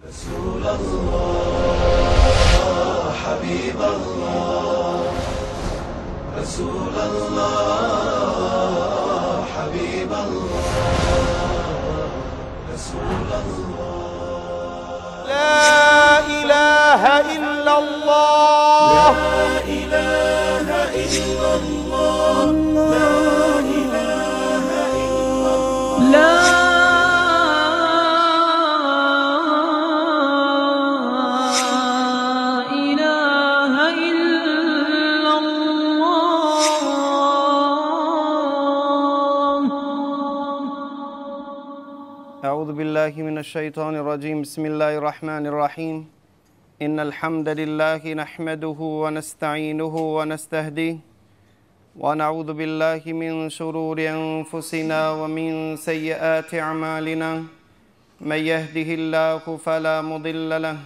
رسول الله حبيب الله رسول الله حبيب الله رسول الله لا إله إلا الله لا إله إلا الله لا إله إلا الله لا إله إلا الله. أعوذ بالله من الشيطان الرجيم بسم الله الرحمن الرحيم إن الحمد لله نحمده ونستعينه ونستهديه ونعوذ بالله من شرور أنفسنا ومن سيئات أعمالنا من يهده الله فلا مضل له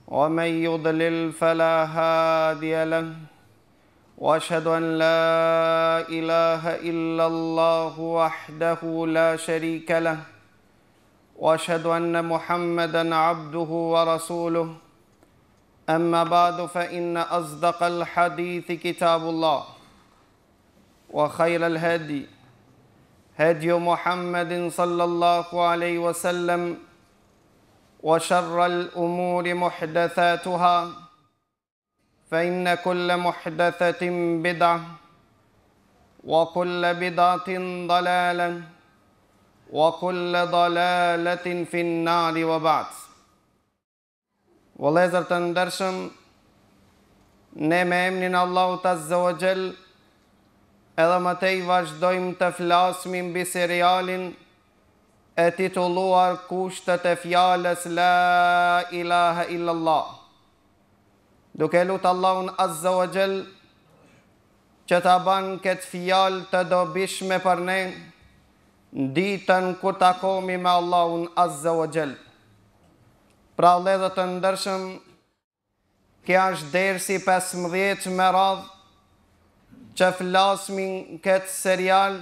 ومن يضلل فلا هادي له واشهد ان لا اله الا الله وحده لا شريك له واشهد ان محمدا عبده ورسوله اما بعد فان اصدق الحديث كتاب الله وخير الهدي هدي محمد صلى الله عليه وسلم وشر الامور محدثاتها فإن كل محدثة بدعة وكل بدعة ضلالة وكل ضلالة في النار وبعد Vëllezër të ndershëm, ne me emnin Allahut Azza wa Jall edhe më tej vazhdojmë të flasmi mbi serialin e titulluar Kushtet e fjalës La ilaha illallah. Duke lut Allahun Azza wa Jall që ta ban këtë fjalë të dobishme për ne në ditën kur takohemi me Allahun Azza wa Jall. Pra vëllezër të ndershëm, kjo është dersi 15 me radhë që flasmi në këtë serial,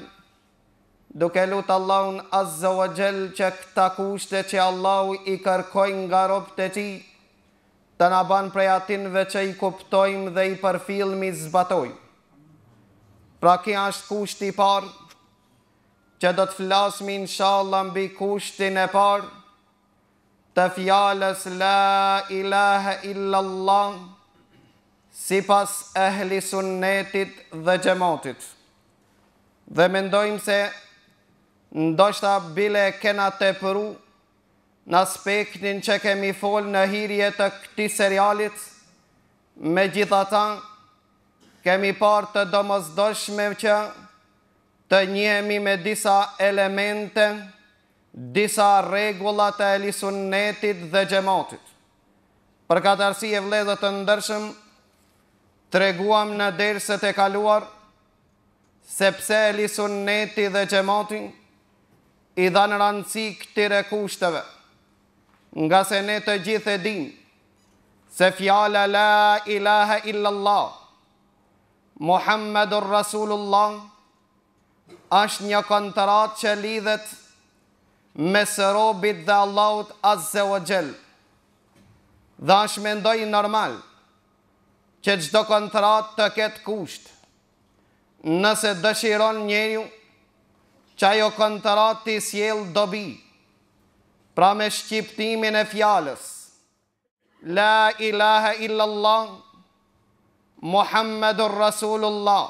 duke lut Allahun Azza wa Jall që këta kushte që Allahu i kërkoi nga robët e tij, të na ban prej atinve që i kuptojmë dhe i përfillmi zbatojmë. Pra kjo është kushti i parë që do të flasmi inshallah mbi kushtin e parë të fjalës la ilaha illa Allah sipas ehli sunnetit dhe xhematit. Dhe mendojmë se ndoshta bile kena tepru në aspektin që kemi fol në hirje të këtij serialit, megjithatë kemi parë të domosdoshme që të njihemi me disa elemente disa rregulla të ehli sunnetit dhe xhematit. Për këtë arsye vëllezër të ndershëm, treguam në derset e kaluar se pse ehli sunneti dhe xhemati i dhanë rëndësi këtyre kushteve, ngase ne të gjithë e dimë se fjala la ilaha illallah Muhammedur Rasulullah është një kontratë që lidhet mes robit dhe Allahut Azze wa Gjell. Dhe është mendoj normal që çdo kontratë të ketë kusht. Nëse dëshiron njeriu që ajo kontratë t'i sjellë dobi, pra me shqiptimin e fjalës, La ilaha illallah Muhammedur Rasulullah.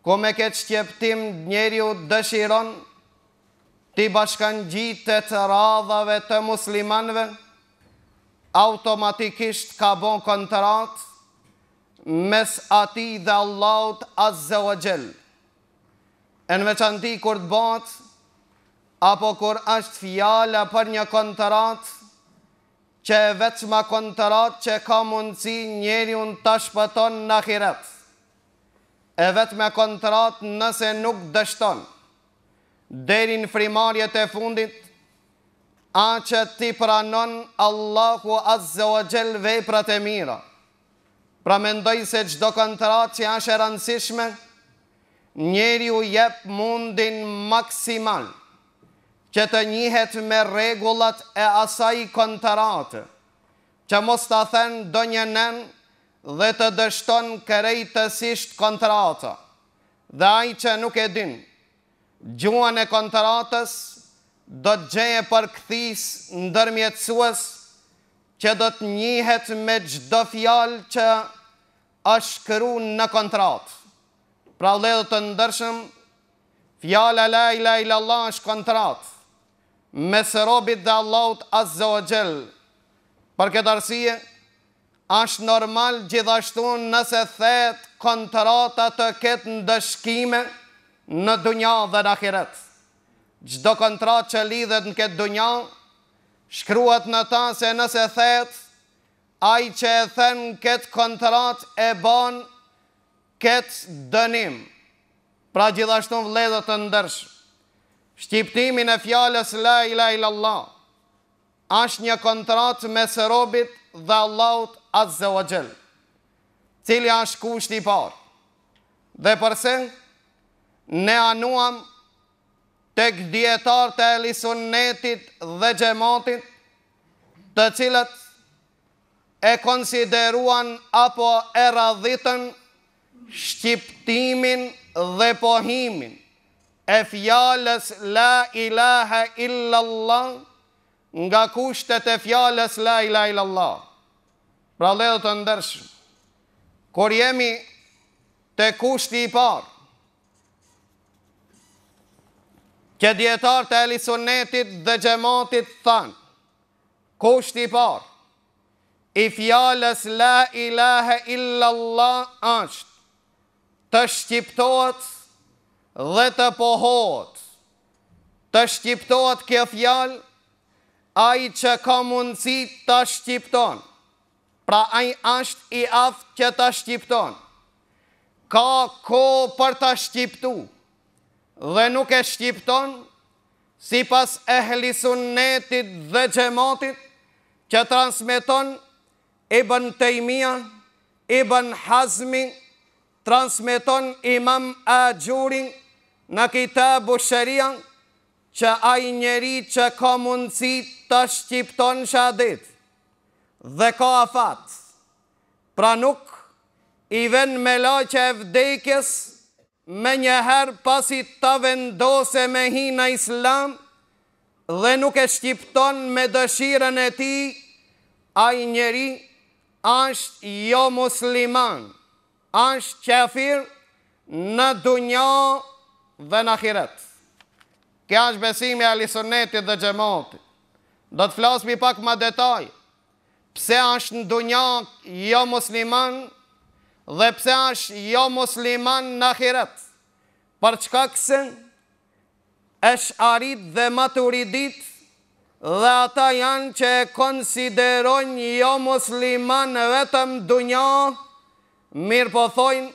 Ku me këtë shqiptim njeriu dëshiron t'i bashkangjitet radhave të muslimanëve, automatikisht ka bo kontratë mes atij dhe Allahut Azze wa Gjell. E në veçanti kur të bëhet apo kur është fjala për një kontratë që e vetma kontratë që ka mundësi njeriun ta shpëton në ahiret. E vetma kontratë nëse nuk dështon deri në frimarrjet e fundit, a që t'i pranon Allahu Azze wa Gjell veprat e mira. Pra mendoj se çdo kontratë që është e rëndësishme, njeriu jep mundin maksimal. që të njihet me rregullat e asaj kontrate, që mos ta then ndonjë nen dhe të dështon krejtësisht kontrata. Dhe ai që nuk e din gjuhën e kontratës do të gjejë përkthis ndërmjetësues që do të njihet me çdo fjalë që është shkru në kontratë. Pra vëllezër të ndershëm, fjala la ilaha illallah është kontratë mes robit dhe Allahut azza wa jall. Për këtë arsye, është normal gjithashtu nëse thehet kontrata të ketë ndëshkime në dunja dhe në ahiret. Çdo kontratë që lidhet në këtë dunja, shkruhet në ta se nëse thehet, ai që e then këtë kontratë e ban këtë dënim. Pra gjithashtu vëllezër të ndershëm, shqiptimin e fjalës la ilaha illallah është një kontratë mes robit dhe Allahut azza wa jall. Cili është kushti i parë? Dhe përse ne anuam tek dijetarët e Ehli Sunnetit dhe Xhematit, të cilët e konsideruan apo e radhitën shqiptimin dhe pohimin e fjalës la ilaha illallah nga kushtet e fjalës la ilaha illallah. Pra vëllezër të ndershëm, kur jemi te kushti i parë, që dijetarët e Ehli Sunnetit dhe Xhematit thanë, Kushti i parë i fjalës la ilahe illallah është të shqiptohet dhe të pohohet. Të shqiptohet kjo fjalë ai që ka mundësi ta shqipton. Pra ai është i aftë që ta shqipton. Ka kohë për ta shqiptu dhe nuk e shqipton, Sipas Ehli Sunnetit dhe Xhematit, që transmeton Ibn Tejmija, Ibn Hazmi, transmeton Imam Axhuri në Kitabu Sheria, që ai njeri që ka mundësi ta shqipton shahadet dhe ka afat, pra nuk i ven melaqja e vdekjes Menjëherë pasi ta vendose me hi në Islam dhe nuk e shqipton me dëshirën e tij, ai njeri është jo musliman, është qafir në dunja dhe në ahiret. Kjo është besimi i Ehli Sunnetit dhe Xhematit. Do të flasmi pak ma detaj. Pse është në dunja jo musliman dhe pse është jo musliman në ahiret? Për shkak se Esharit dhe Maturidit dhe ata janë që e konsiderojnë jo musliman vetëm dunja, mirëpo thojnë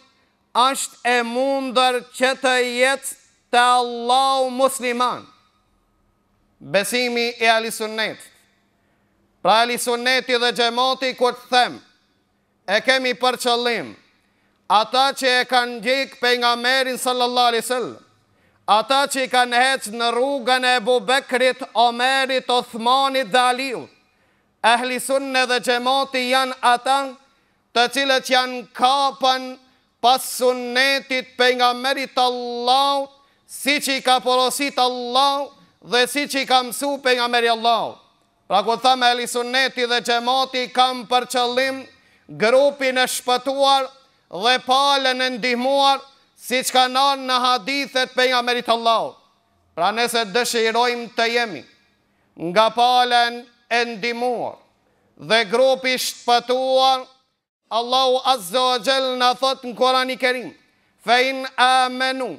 është e mundur që të jetë te Allahu musliman. Besimi i Ehli Sunnetit. Pra Ehli Sunneti dhe Xhemati kur të them, e kemi për qëllim ata që e kanë ndjek pejgamberin sallallahu alaihi wasallam, ata që i kanë hec në rrugën e Ebu Bekrit, Omerit, Othmanit dhe Aliut. Ehli Sunne dhe Xhemati janë ata të cilët janë kapën pas sunnetit pejgamberit të Allahut, siç i ka porosit Allahu dhe siç i ka mësu pejgamberi i Allahut. Pra kur them ehli sunneti dhe xhemati kam për qëllim grupin e shpëtuar dhe palën e ndihmuar siç kanë ardhur në hadithet pejgamberit të Allahut. Pra nëse dëshirojmë të jemi nga pala e ndihmuar dhe grupi i shpëtuar, Allahu Azza wa Jall na thotë në Kurani Kerim, Fe in amenu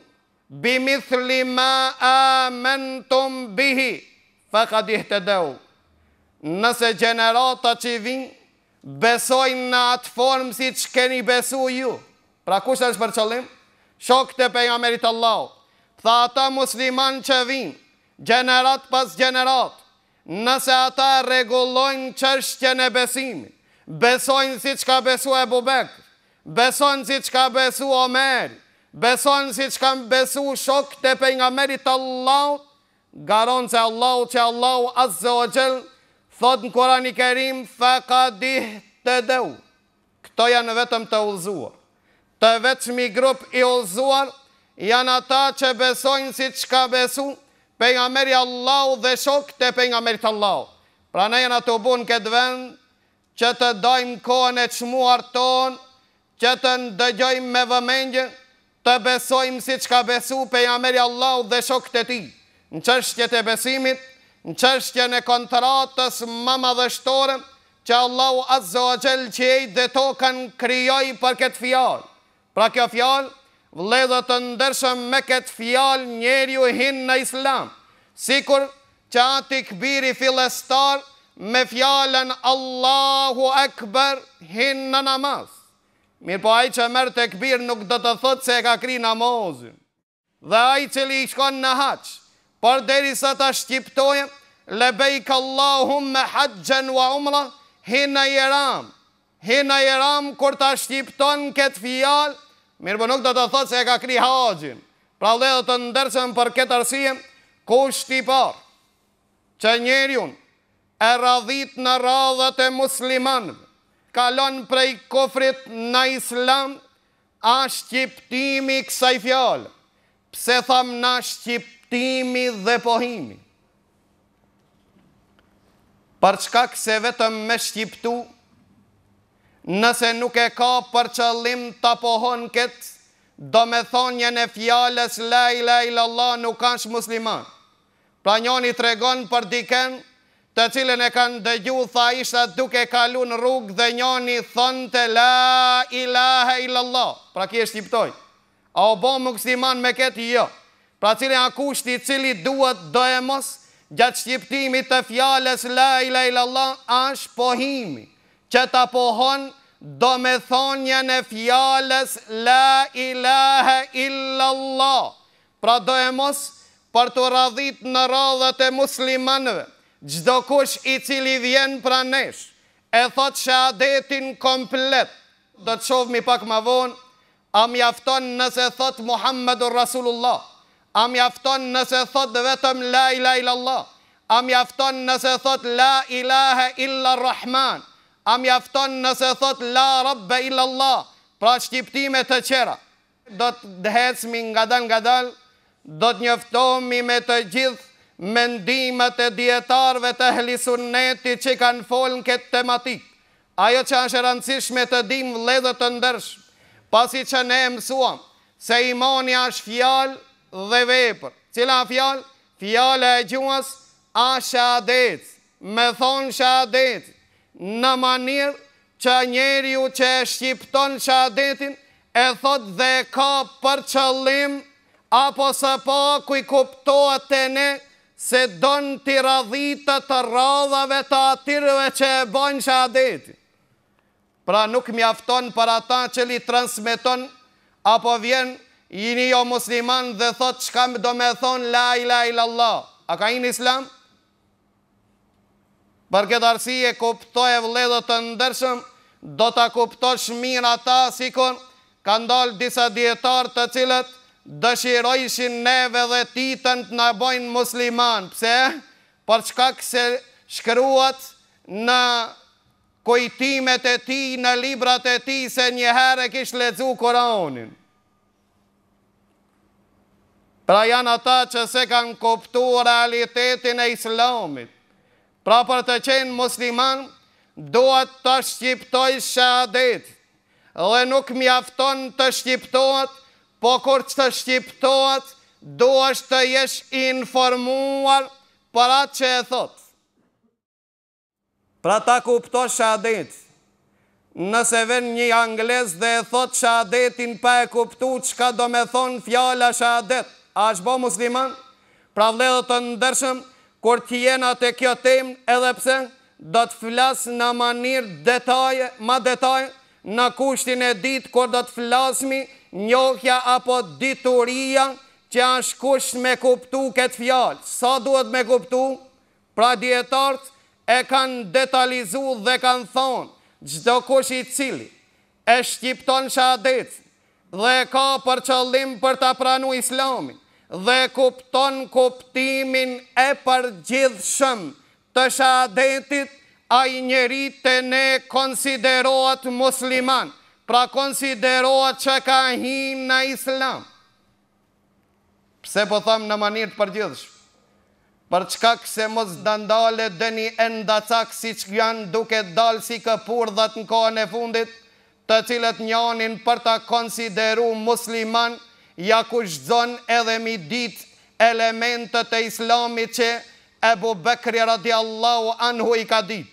bimithli ma amentum bihi, fekad ihtedeu. Nëse gjeneratat që vijnë besojnë në atë formë siç keni besu ju. Pra kush është për qëllim? Shokët e pejgamberit të Allahut. Tha ata musliman që vijnë, gjenerat pas gjenerat, Nëse ata e rregullojnë çështjen e besimit, besojnë siç ka besu Ebu Bekr, besojnë siç ka besu Omeri, besojnë siç kanë besu shokët e Pejgamberit të Allahut, Garancë e Allahut që Allahu Azze wa Xhell thotë në Kurani Kerim fekadihtedev. Këto janë vetëm të udhëzuar. Të vetmi grup i udhëzuar janë ata që besojnë siç ka besu pejgamberi i Allahut dhe shokët e pejgamberit të Allahut. Pra ne jena tubu në këtë vend që të dajmë kohën e çmuar tonë që të ndëgjojmë me vëmendje, të besojmë siç ka besu Pejgamberi i Allahut dhe shokët e tij, në çështjet e besimit, në çështjen e kontratës më madhështore që Allahu Azza wa Jall qiejt dhe tokën krijoi për këtë fjalë. Pra kjo fjalë, vëllezër të ndershëm me këtë fjalë njeriu hin në Islam, sikur që a tekbiri fillestar me fjalën Allahu Ekber hin në namaz. Mirëpo ai që merr tekbir nuk do të thotë se e ka kry namazin. Dhe ai i cili shkon në haxh, përderisa ta shqiptojë Lebejk Allahumme haxhen wa umra, hin në ihram. Hin në ihram kur ta shqipton këtë fjalë, mirëpo nuk do të thotë se e ka kry haxhin. Pra vëllezër të ndershëm për këtë arsye, kushti i parë që njeriun e radhit në radhët e muslimanëve, kalon prej kufrit në islam, asht shqiptimi i kësaj fjale. Pse thamë na shqiptimi dhe pohimi? Për shkak se vetëm me shqiptu, nëse nuk e ka për qëllim ta pohon këtë, domethënien e fjalës la ilaha illallah nuk është musliman. Pra njoni tregon për diken të cilën e kanë dëgju tha isha duke kalu në rrugë dhe njoni thonte la ilaha illallah. Pra ky e shqiptoi. A u bo musliman me këtë? Jo. Pra cili a kushti i cili duhet doemos gjatë shqiptimit të fjalës la ilaha illallah është pohimi, që ta pohon domethënien e fjalës la ilaha illallah. Pra doemos për t'u radhit në radhët e muslimanëve, çdokush i cili vjen pranë nesh, e thotë shahadetin komplet, do të shohmi pak ma vonë, A mjafton nëse thotë Muhammedur Rasulullah? A mjafton nëse thotë vetëm La ilahe illallah? A mjafton nëse thotë La ilahe illa Rahman? A mjafton nëse thotë La Rabbe illallah? Pra shqiptime të tjera. Do të ecmi ngadalë ngadalë, do të njoftohemi me të gjithë mendimet e dijetarëve të Ehli Sunnetit që kanë folë në këtë tematikë. Ajo që është e rëndësishme të dimë vëllezër të ndershëm, pasi që ne e mësuam se imani është fjalë dhe vepër. Cila fjalë? Fjala e gjuhës është shahadet, me thonë shahadet, në mënyrë që njeriu që e shqipton shahadetin e thotë dhe e ka për qëllim apo së paku i kuptohet te ne se don t'i radhitet radhave të atyreve që e bajnë shahadetin. Pra nuk mjafton për ata që li transmeton apo vjen një jo musliman dhe thot çka do me thonë la ilaha illallah. A ka hi n'islam? Për këtë arsye kuptoje vëllezër të ndershëm, do ta kuptosh mirë ata sikur kanë dalë disa dijetarë të cilët dëshirojshin neve dhe titën të na bojnë musliman. Pse? Për shkak se shkruat në kujtimet e tij, në librat e tij se njëherë e kish lexu Kuranin. Pra janë ata që s'e kanë kuptu realitetin e islamit. Pra për të qenë musliman, duhet të shqiptoj shahadet. Dhe nuk mjafton të shqiptohet, po kur të shqiptohet, duhesh të jesh informuar për atë që e thot. Pra ta kuptosh shahadetin. Nëse vjen një anglez dhe e thotë shahadetin pa e kuptu çka do me thonë fjala shahadet, a është bo musliman? Pra vëllezër të ndershëm, kur të jena te kjo temë, edhe pse do të flas në mënyrë detaje, ma detaje, në kushtin e dytë kur do të flasmi njohja apo dituria që është kusht me kuptu këtë fjalë. Sa duhet me kuptu? Pra dijetarët e kanë detalizu dhe kanë thonë, çdokush i cili e shqipton shahadetin dhe e ka për qëllim për ta pranu Islamin dhe kupton kuptimin e përgjithshëm të shahadetit, ai njeri te ne konsiderohet musliman, pra konsiderohet që ka hi në islam. Pse po them në mënyrë të përgjithshme? Për shkak se mos na dalë ndonjë endacak siç janë duke dalë si këpurdhat në kohën e fundit, të cilët njanin për ta konsideru musliman ja kushtëzon edhe m'i ditë elementët e islamit që Ebu Bekri radiallahu anhu i ka ditë.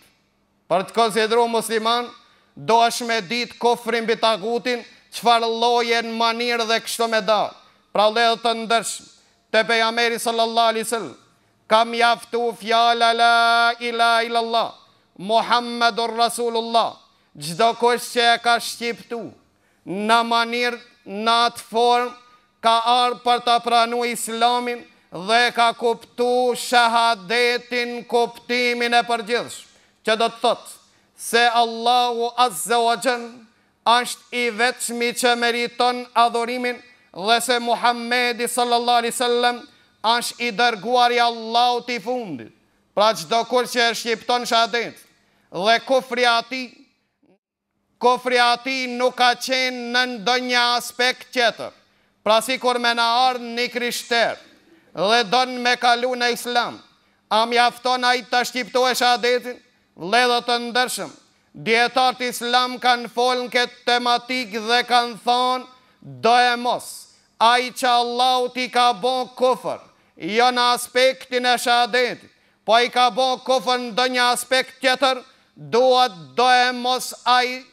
Për të konsideru musliman, duhesh me ditë kufrin mbi tagutin, çfarë lloje në mënyrë dhe kështu me dalë. Pra vëllezër të ndershëm, te pejgamberi sallallahu alaihi wasallam ka mjaftu fjala la ilaha illallah, Muhammedur Rasulullah, çdokush që e ka shqiptu në mënyrë në atë formë ka ardhë për ta pranu islamin dhe e ka kuptu shahadetin kuptimin e përgjithshëm, që do të thotë se Allahu Azze wa Xhell është i vetmi që meriton adhurimin dhe se Muhammedi sallallahu alaihi sallam është i dërguari i Allahut i fundit. Pra çdokush që e shqipton shahadetin dhe kufri atij Kufri atij nuk ka qenë në ndonjë aspekt tjetër. Pra sikur me na ardhë një krishter dhe don me kalu në Islam, a mjafton ai ta shqiptojë shahadetin? Vëllezër të ndershëm, dijetarët islam kanë folë në këtë tematikë dhe kanë thanë doemos, ai që Allahut i ka bo kufër, jo në aspektin e shahadetit, Po i ka bo kufër në ndonjë aspekt tjetër, duhet doemos ai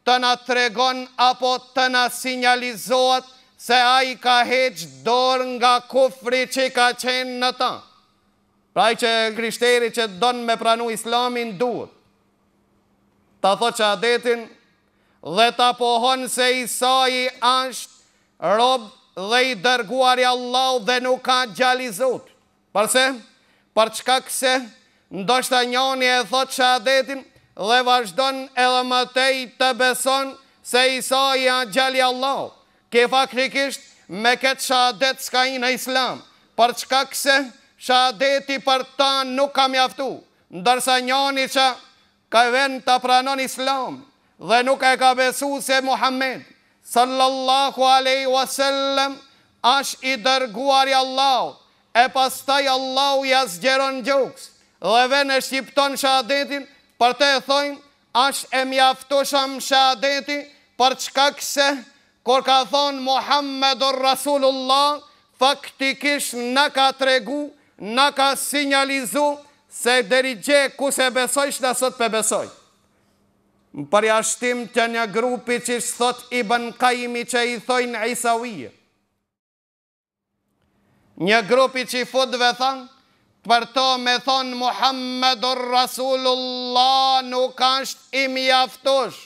të na tregon apo të na sinjalizohet se ai ka heq dorë nga kufri që ka qenë në ta. Pra ai që krishteri që don me pranu islamin duhet ta thotë shahadetin dhe ta pohon se Isai është rob dhe i dërguar i Allahut dhe nuk a djali i Zotit. Përse? Për shkak se ndoshta njani e thotë shahadetin dhe vazhdon edhe më tej të beson se Isai a djali i Allahut. Ky faktikisht me këtë shahadet s'ka hi në Islam, për shkak se shahadeti për ta nuk ka mjaftu, ndërsa njani që Ka vend ta pranon Islamin dhe nuk e ka besu se Muhammedi, sallallahu alejhi wa sellem, asht i dërguari i Allahut, e pastaj Allahu ia zgjeron gjoksin dhe ven e shqipton shahadetin, për te thojmë, asht e mjaftushëm shahadeti, për shkak se kur ka thonë Muhammedur Rasulullah, faktikisht na ka tregu, na ka sinjalizu Se deri dje ku s'e besojshna sot pe besoj. Në përjashtim të një grupi që thot Ibn Kajimi që i thojnë Isawije. Një grup i çifutëve thanë, për to me thonë Muhammedur Rasulullah nuk është i mjaftush.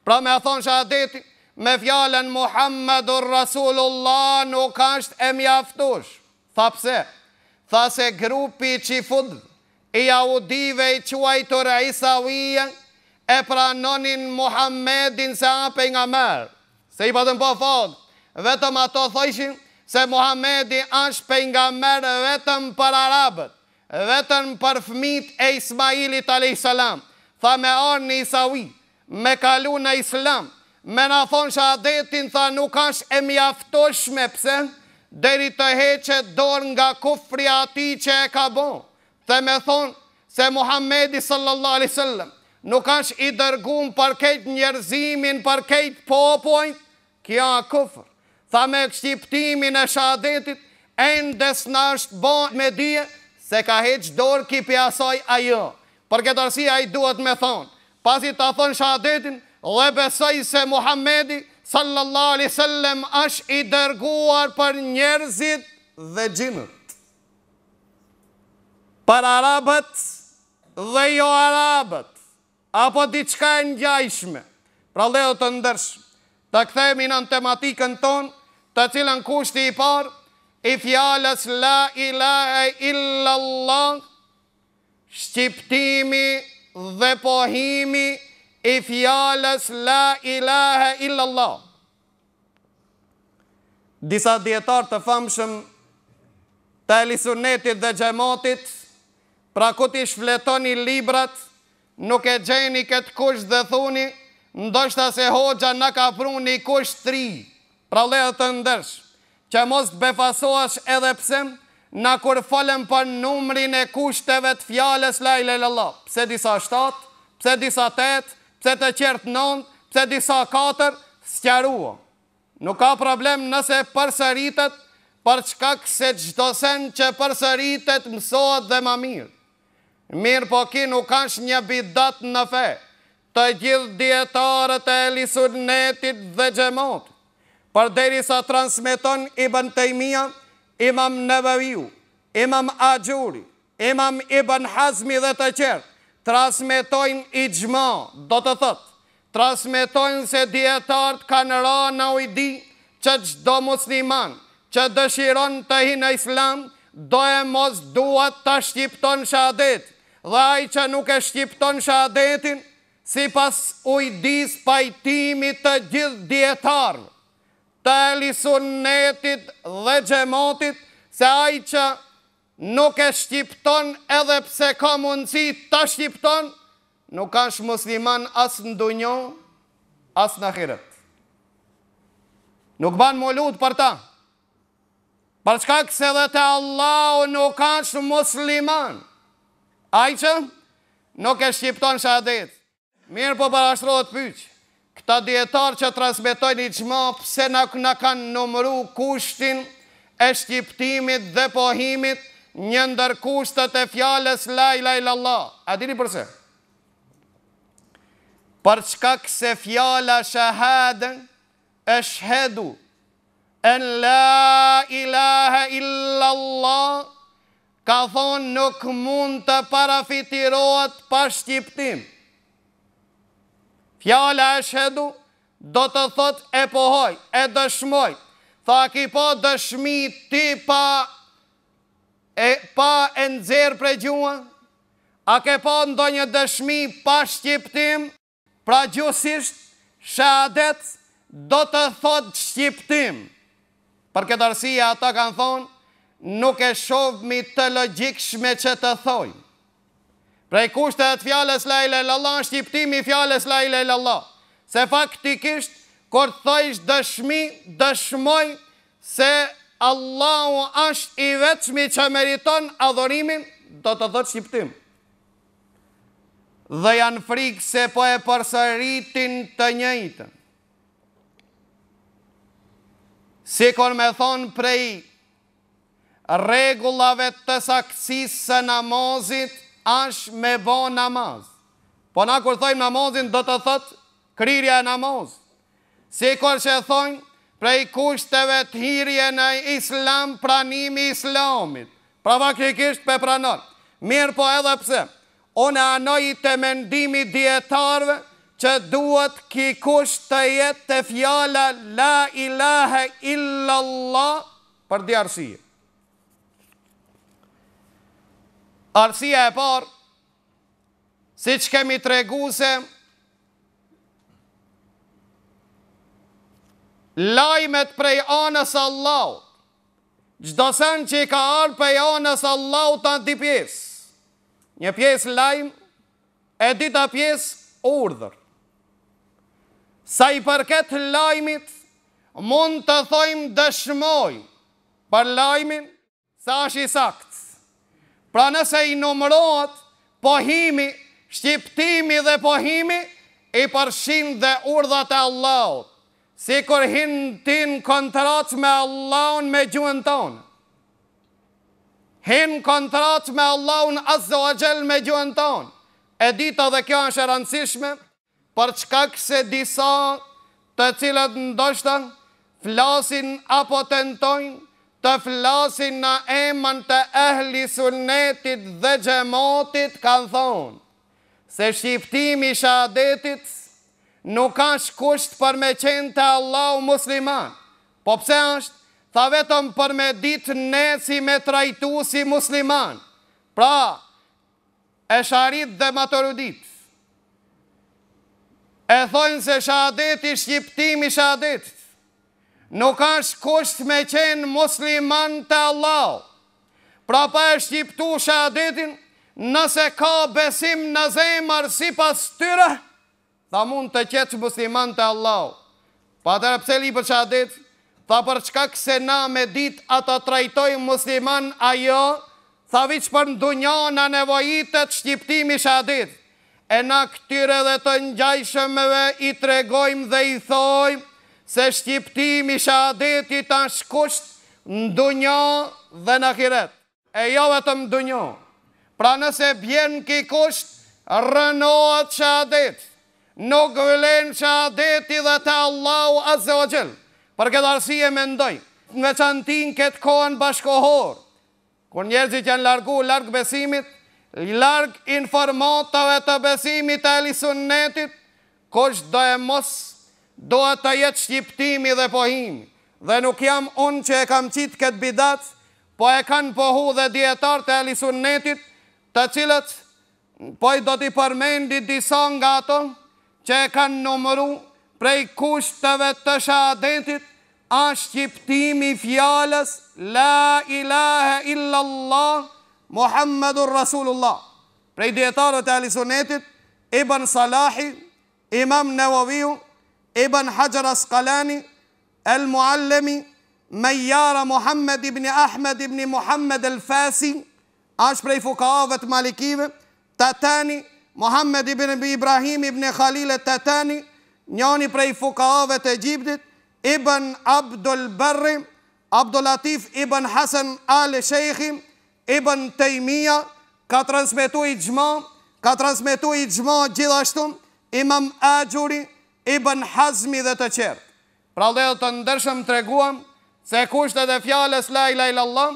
Pra me thonë shahadetin, me fjalën Muhammedur Rasulullah nuk është e mjaftush. Tha pse? Tha se grupi i çifutëve, i jahudive i quajtur Isawije, e pranonin Muhammedin se a pejgamber, se i patën pa fakt, vetëm ato thojshin se Muhammedi asht pejgamber vetëm për arabët, vetëm për fëmijët e Ismailit alejhi selam. Tha me ardh një Isawi, Me kalu në islam, me na thonë shahadetin tha nuk asht e mjaftushme pse deri të heqet dorë nga kufri atij që e ka bo, dhe me thonë se Muhammedi sallallahu alejhi sellem nuk asht i dërgum për kejt njerëzimin për kejt popujt, Kjo a kufër. Tha me shqiptimin e shahadetit, ende s'na është bo me dije se ka heq dorë ky pi asaj a jo. Për këtë arsye ai duhet me thonë, pasi ta thonë shahadetin dhe besoj se Muhammedi sallallahu alaihi sallam është i dërguar për njerëzit dhe xhinët. Për arabët dhe jo arabët. Apo diçka e ngjajshme. Pra vëllezër të ndershëm, të kthehemi në tematikën tonë, të cilën kushti i parë i fjalës la ilahe illallah, shqiptimi dhe pohimi i fjalës la ilahe illallah. Disa dijetarë të famshëm të Ehli Sunnetit dhe Xhematit, pra ku t'i shfletoni librat, nuk e gjeni këtë kusht dhe thuni, ndoshta se hoxha na ka pru një kusht të ri. Pra vëllezër të ndershëm, që mos të befasohesh edhe pse na kur folëm për numrin e kushteve të fjalës la ilaha illallah, pse disa shtatë, pse disa tetë, pse të tjerët nëntë, pse disa katër, sqaruam. Nuk ka problem nëse përsëritet, për shkak se çdo send që përsëritet mësohet dhe ma mirë. Mirëpo ky nuk është një bidat në fe, të gjithë dijetarët e Ehli Sunnetit dhe Xhematit, përderisa transmeton Ibn Tejmija, Imam Neveviu, Imam Axhuri, Imam Ibn Hazmi dhe të tjerë, transmetojnë ixhma, do të thotë, transmetojnë se dijetarët kanë ra në ujdi që çdo musliman që dëshiron të hyjë në Islam, doemos duhet ta shqipton shahadetin, dhe ai që nuk e shqipton shahadetin, sipas ujdisë pajtimit të gjithë dijetarëve, të Ehli Sunnetit dhe Xhematit, se ai që Nuk e shqipton edhe pse ka mundësi ta shqipton, nuk është musliman as në dunjo, as në ahiret. Nuk ban m'u lut për ta. Për shkak se edhe te Allahu nuk është musliman. Ai që nuk e shqipton shahadetin. Mirëpo parashtrohet pyetja, këta dijetarë që transmetojnë ixhma pse nuk na kanë numëru kushtin e shqiptimit dhe pohimit një ndër kushtet e fjalës la ilaha illallah? A dini përse? Për shkak se fjala shahade eshhedu en la ilaha illallah Ka thonë nuk mund të parafytyrohet pa shqiptim. Fjala eshhedu do të thotë e pohoj, e dëshmoj. Tha a ki pa dëshmi ti pa e pa e nxjerr prej gjuha? A ke pa ndonjë dëshmi pa shqiptim? Pra gjuhësisht, shahadet do të thotë shqiptim. Për këtë arsye ata kanë thonë, nuk e shohmi të logjikshme që të thojmë. Prej kushteve të fjalës la ilaha illallah është shqiptimi i fjalës la ilaha illallah. Se faktikisht kur të thojsh dëshmi, dëshmoj se Allahu është i vetmi që meriton adhurimin, do të thotë shqiptim. Dhe janë frikë se po e përsëritin të njëjtën. Sikur me thonë prej rregullave të saktësisë së namazit është me bo namaz. Po na kur thojmë namazin do të thotë kryerja e namazit. Sikur që thonë prej kushteve të hyrje në islam pranimi i islamit. Pra faktikisht pe pranon. Mirëpo edhe pse, unë anoj te mendimi i dijetarëve që duhet ky kusht të jetë te fjala la ilahe illallah për dy arsye. Arsyeja e parë, siç kemi tregu se lajmet prej anës Allahut, çdo sen që i ka ardhë prej anës Allahut janë dy pjesë. Një pjesë lajm, e dyta pjesë urdhër. Sa i përket lajmit, mund të thojmë dëshmoj për lajmin, Se është i saktë. Pra nëse i numërohet pohimi, shqiptimi dhe pohimi, i përfshin dhe urdhrat e Allahut. Sikur hin ti në kontratë me Allahun me gjuhën tonë. Hin në kontratë me Allahun Azza wa Jall me gjuhën tonë. E dyta dhe kjo është e rëndësishme, Për shkak se disa të cilët ndoshta flasin apo tentojnë të flasin në emën të ehli sunnetit dhe xhematit kanë thonë se shqiptimi i shahadetit nuk është kusht për me qenë te Allahu musliman. Po pse është? Tha vetëm për me ditë ne si me trajtu si musliman. Pra, Esharit dhe Maturudit e thojnë se shahadeti shqiptimi i shahadetit nuk është kusht me qenë musliman te Allahu. Pra pa e shqiptu shahadetin, nëse ka besim në zemër sipas tyre, tha mund të jetë musliman te Allahu. Po atëherë pse lipet shahadeti? Tha për shkak se na me ditë a ta trajtojmë musliman a jo, tha viç për në dunja na nevojitet shqiptimi i shahadetit. E na këtyre dhe të ngjajshëmve i tregojmë dhe i thojmë se shqiptimi i shahadetit asht kusht në dunja dhe në ahiret. E jo vetëm në dunja. Pra nëse bjen ky kusht, rrënohet shahadeti. Nuk vlen shahadeti dhe te Allahu azze wa xhel. Për këtë arsye mendoj, në veçanti në këtë kohën bashkëkohore, Kur njerëzit janë largu larg besimit, larg informatave të besimit të Ehli Sunnetit, kusht doemos duhet të jetë shqiptimi dhe pohimi. Dhe nuk jam unë që e kam qitë këtë bidat, po e kanë pohu dhe dijetarët e Ehli Sunnetit, të cilët Po i do t'i përmendi disa nga ato që e kanë numëru prej kushteve të shahadetit, asht shqiptimi i fjalës La ilahe illallah Muhammedur Rasulullah. Prej dijetarëve të Ehli Sunnetit, Ibn Salahi, Imam Neveviu, Ibn Hajar Asqalani, El Muallemi, Mejjara Muhammed ibn Ahmed ibn Muhammed El Fasi, Asht prej fukahave të Malikive, Tatani, Muhammed ibn Ibrahim ibn Khalil et-Tatani, njani prej fukahave të Egjiptit, Ibn Abdul Berri, Abdulatif ibn Hasan Al Sheikhi, Ibn Tejmija, ka transmetu ixhma, ka transmetu ixhma gjithashtu Imam Axhuri, Ibn Hazmi dhe të tjerë. Pra vëllezër të ndershëm treguam se kushtet e fjalës la ilaha illallah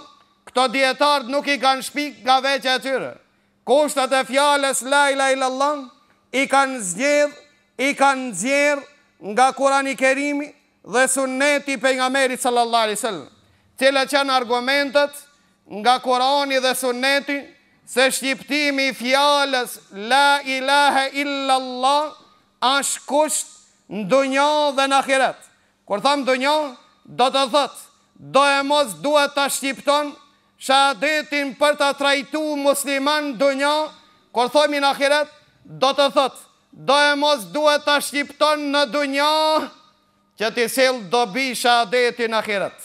këto dijetarët nuk i kanë shpik nga vetja e tyre. Kushtet e fjalës la ilaha illallah i kanë zgjedh, i kanë nxjerr nga Kurani Kerimi dhe Sunneti i Pejgamberit sallallahu alaihi wasallam. Cilat janë argumentet nga Kurani dhe Sunneti se shqiptimi i fjalës la ilaha illallah Asht kusht në dunja dhe në ahiret. Kur tham dunja, do të thotë, doemos duhet ta shqipton shahadetin për ta trajtu musliman në dunja, kur thojmi në ahiret, do të thotë, doemos duhet ta shqipton në dunja që t'i sjell dobi shahadeti në ahiret.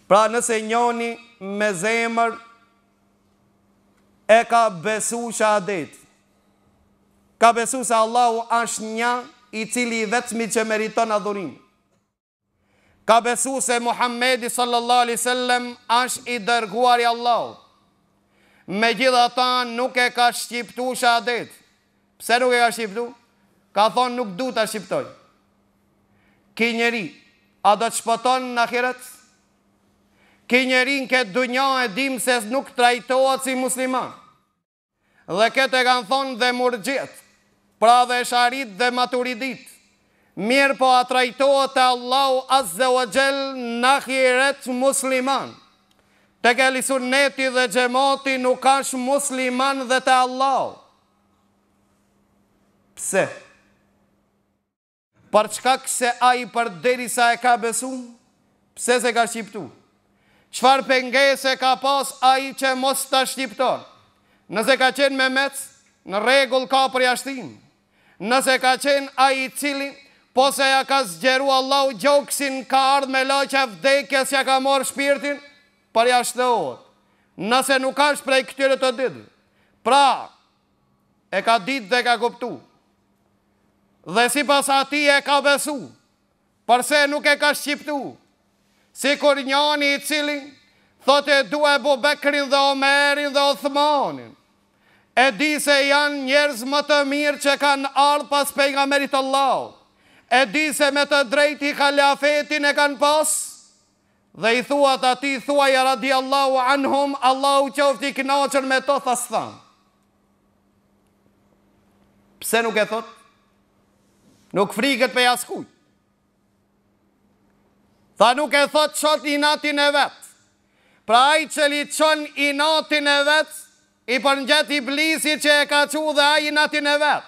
Pra nëse njoni me zemër e ka besu shahadetin. Ka besu se Allahu është nja i cili i vetmi që meriton adhurim. Ka besu se Muhammedi sallallahu alaihi sallam është i dërguar i Allahut. Megjithatë nuk e ka shqiptu shahadetin. Pse nuk e ka shqiptu? Ka thonë nuk du ta shqiptoj. Ky njeri, a do të shpëton në ahiret? Ky njeri në këtë dunja e dim se nuk trajtohet si musliman. Dhe këtë e kanë thonë dhe murxhiet, pra dhe esharit dhe maturidit. Mirëpo a trajtohet te Allahu azze wa xhel në ahiret musliman. Tek ehli sunneti dhe xhemati nuk ashtë musliman dhe te Allahu. Pse? Për shkak se ai përderisa e ka besu, pse s'e ka shqiptu? Çfarë pengese ka pas ai që mos ta shqipton? Nëse ka qenë memec, në rregull ka përjashtim. Nëse ka qenë ai i cili, posa ja ka zgjeru Allahu gjoksin, ka ardhë melaqja vdekjes ja ka marrë shpirtin, përjashtohet. Nëse nuk ashtë prej këtyre të dytëve. Pra, e ka ditë dhe e ka kuptu. Dhe sipas atij e ka besu. Përse nuk e ka shqiptu? Sikur njani i cili, thotë e du Ebu Bekrin dhe Omerin dhe Othmanin. E di se janë njerëz më të mirë që kanë ardhë pas pejgamberit të Allahut. E di se me të drejtë hilafetin e kanë pas, dhe i thuat atij thuaj radiallahu anhum, Allahu qoftë i kënaqur me to, tha s'tham. Pse nuk e thot? Nuk friket prej askujt. Tha nuk e thot çon inatin e vet. Pra ai që li çon inatin e vet, i përngjet iblisit që e ka çu dhe ai inatin e vet.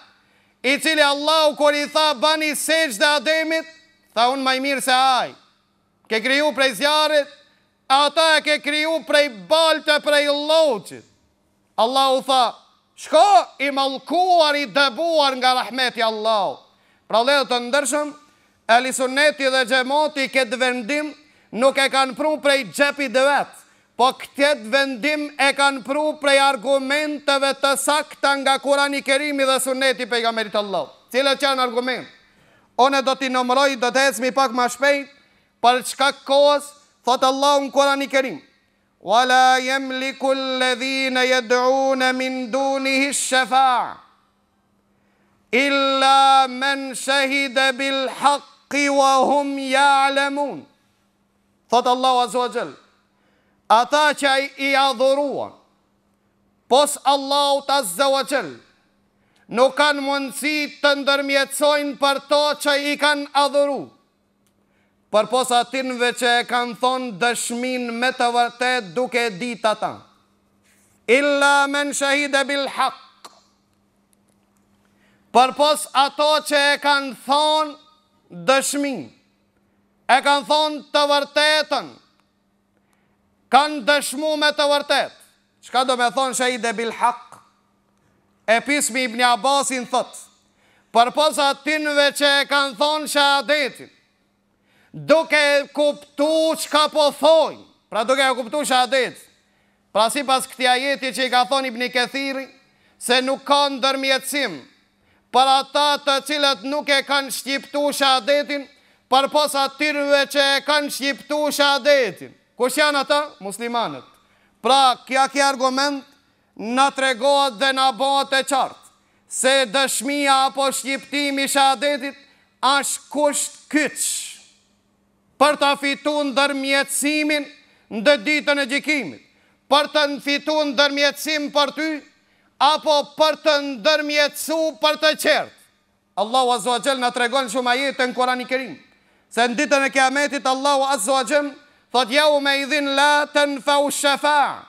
I cili Allahu kur i tha bani sexhde Ademit, tha unë ma i mirë se ai. Ke kriju prej zjarrit. Ata e ke kriju prej balte prej lloçit. Allahu tha, Shko i mallkuar i dëbuar nga rahmeti i Allahut. Pra vëllezër të ndershëm, Ehli Sunneti dhe Xhemati këtë vendim nuk e kanë pru prej xhepit vet, po këtë vendim e kanë pru prej argumenteve të sakta nga Kurani Kerimi dhe Sunneti i Pejgamberit të Allahut. Cilat janë argumentet? Unë do t'i numëroj, do të ecmi pak ma shpejt, Për shkak kohës, thotë Allahu në Kurani Kerim, Wa la yemliku alladhina yad'una min dunihi ash-shafa'a illa men shahida bil haqqi wa hum ya'lamun. Thotë Allahu Azza wa Jall, ata që i adhuruan pos Allahut Azza wa Jall, nuk kanë mundësi të ndërmjetësojnë për to që i kanë adhuru. Përpos atynve që e kanë thonë dëshminë me të vërtetë duke e ditë ata. Illa men shahide bil hak. Përpos ato që e kanë thonë dëshminë, e kanë thonë të vërtetën, kanë dëshmu me të vërtetë. Çka do me thonë shahide bil hak? E pysmi Ibni Abbasin thotë, përpos atynve që e kanë thonë shahadetin, duke kuptu çka po thojnë, pra duke e kuptu shahadetin, pra sipas këtij ajeti që i ka thonë Ibni Kethiri, se nuk ka ndërmjetësim për ata të cilët nuk e kanë shqiptu shahadetin, përpos atyrve që e kanë shqiptu shahadetin. Kush janë ata? Muslimanët. Pra, kja ky argument Na tregohet dhe na bëhet e qartë se dëshmia apo shqiptimi i shahadetit është kusht kyç për ta fitu ndërmjetësimin në ditën e gjykimit, për të fitu ndërmjetësim për ty apo për të ndërmjetësu për të tjerët. Allahu Azza wa Jall na tregon shumë ajete në Kurani Kerim se në ditën e Kiametit Allahu Azza wa Jall thotë jeume idhin la tenfeu shefa'a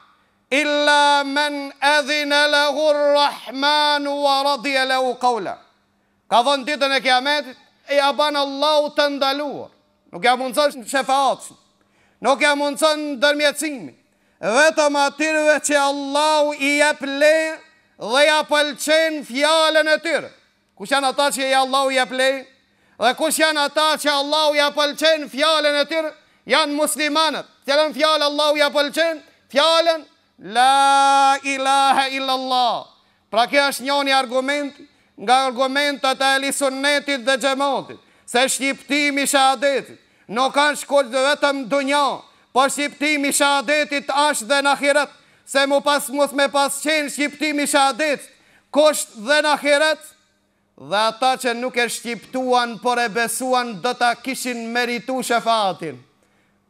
illa men edhine lehu rrahmanu wa radije lehu kaula. Ka thonë ditën e Kiametit ja ban Allahu të ndaluar. Nuk ja mundëson shefaatin. Nuk ja mundëson ndërmjetësimin. Vetëm atyrve që Allahu i jep leje dhe ja pëlqen fjalën e tyre. Kush janë ata që Allahu i jep leje? Dhe kush janë ata që Allahu ja pëlqen fjalën e tyre? Janë muslimanët. Cilën fjalë Allahu ja pëlqen? Fjalën La ilaha illallah. Pra kjo është njoni argument nga argumentat e Ehli Sunnetit dhe Xhematit, se shqiptimi i shahadetit nuk është kusht vetëm n'dunja, po shqiptimi i shahadetit është dhe në ahiret, se mu pas mos me pas qenë shqiptimi i shahadetit kusht dhe në ahiret, dhe ata që nuk e shqiptuan por e besuan do ta kishin meritu shefatin.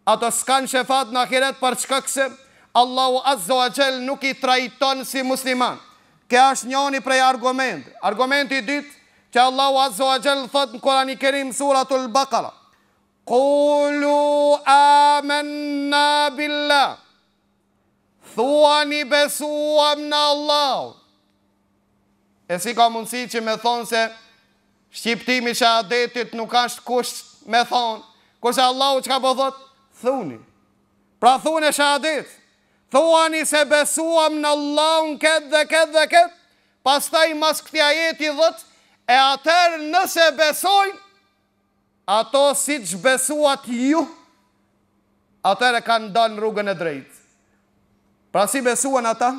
Ato s'kanë shefat në ahiret për shkak se Allahu Azza wa Jall nuk i trajton si musliman. Kjo është njoni prej argumenteve. Argumenti i dytë që Allahu Azza wa Jall thotë në Kurani Kerim suratul Bakara. Kulu amenna billah. Thuani besuam në Allahun. E si ka mundësi që me thonë se shqiptimi i shahadetit nuk është kusht me thonë, kurse Allahu çka po thotë? Thuni. Pra thune shahadet. Thuani se besuam në Allahun këtë dhe këtë dhe këtë, pastaj mas këtij ajeti thotë, e atëherë nëse besojnë, ato siç besuat ju, atëherë kanë dalë në rrugën e drejtë. Pra si besuan ata?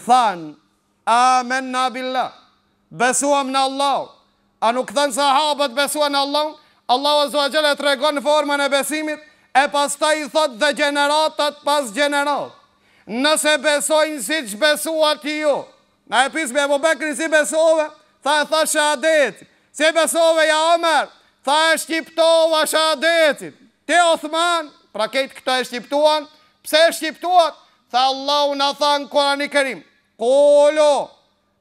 Thanë, Amenna billah, besuam në Allahun. A nuk thanë sahabët besuan në Allahun? Allahu azza wa jalla e tregon formën e besimit, e pastaj i thotë dhe gjeneratat pas gjenerat. Nëse besojnë siç besuat ju, Na e pysmi Ebu Bekrin si besove? Tha e thashë shahadetin. Si besove ja Omer? Tha e shqiptova shahadetin. Ti Othman? Pra krejt këto e shqiptuan. Pse e shqiptuat? Tha Allahu na tha në Kurani Kerim. Kulu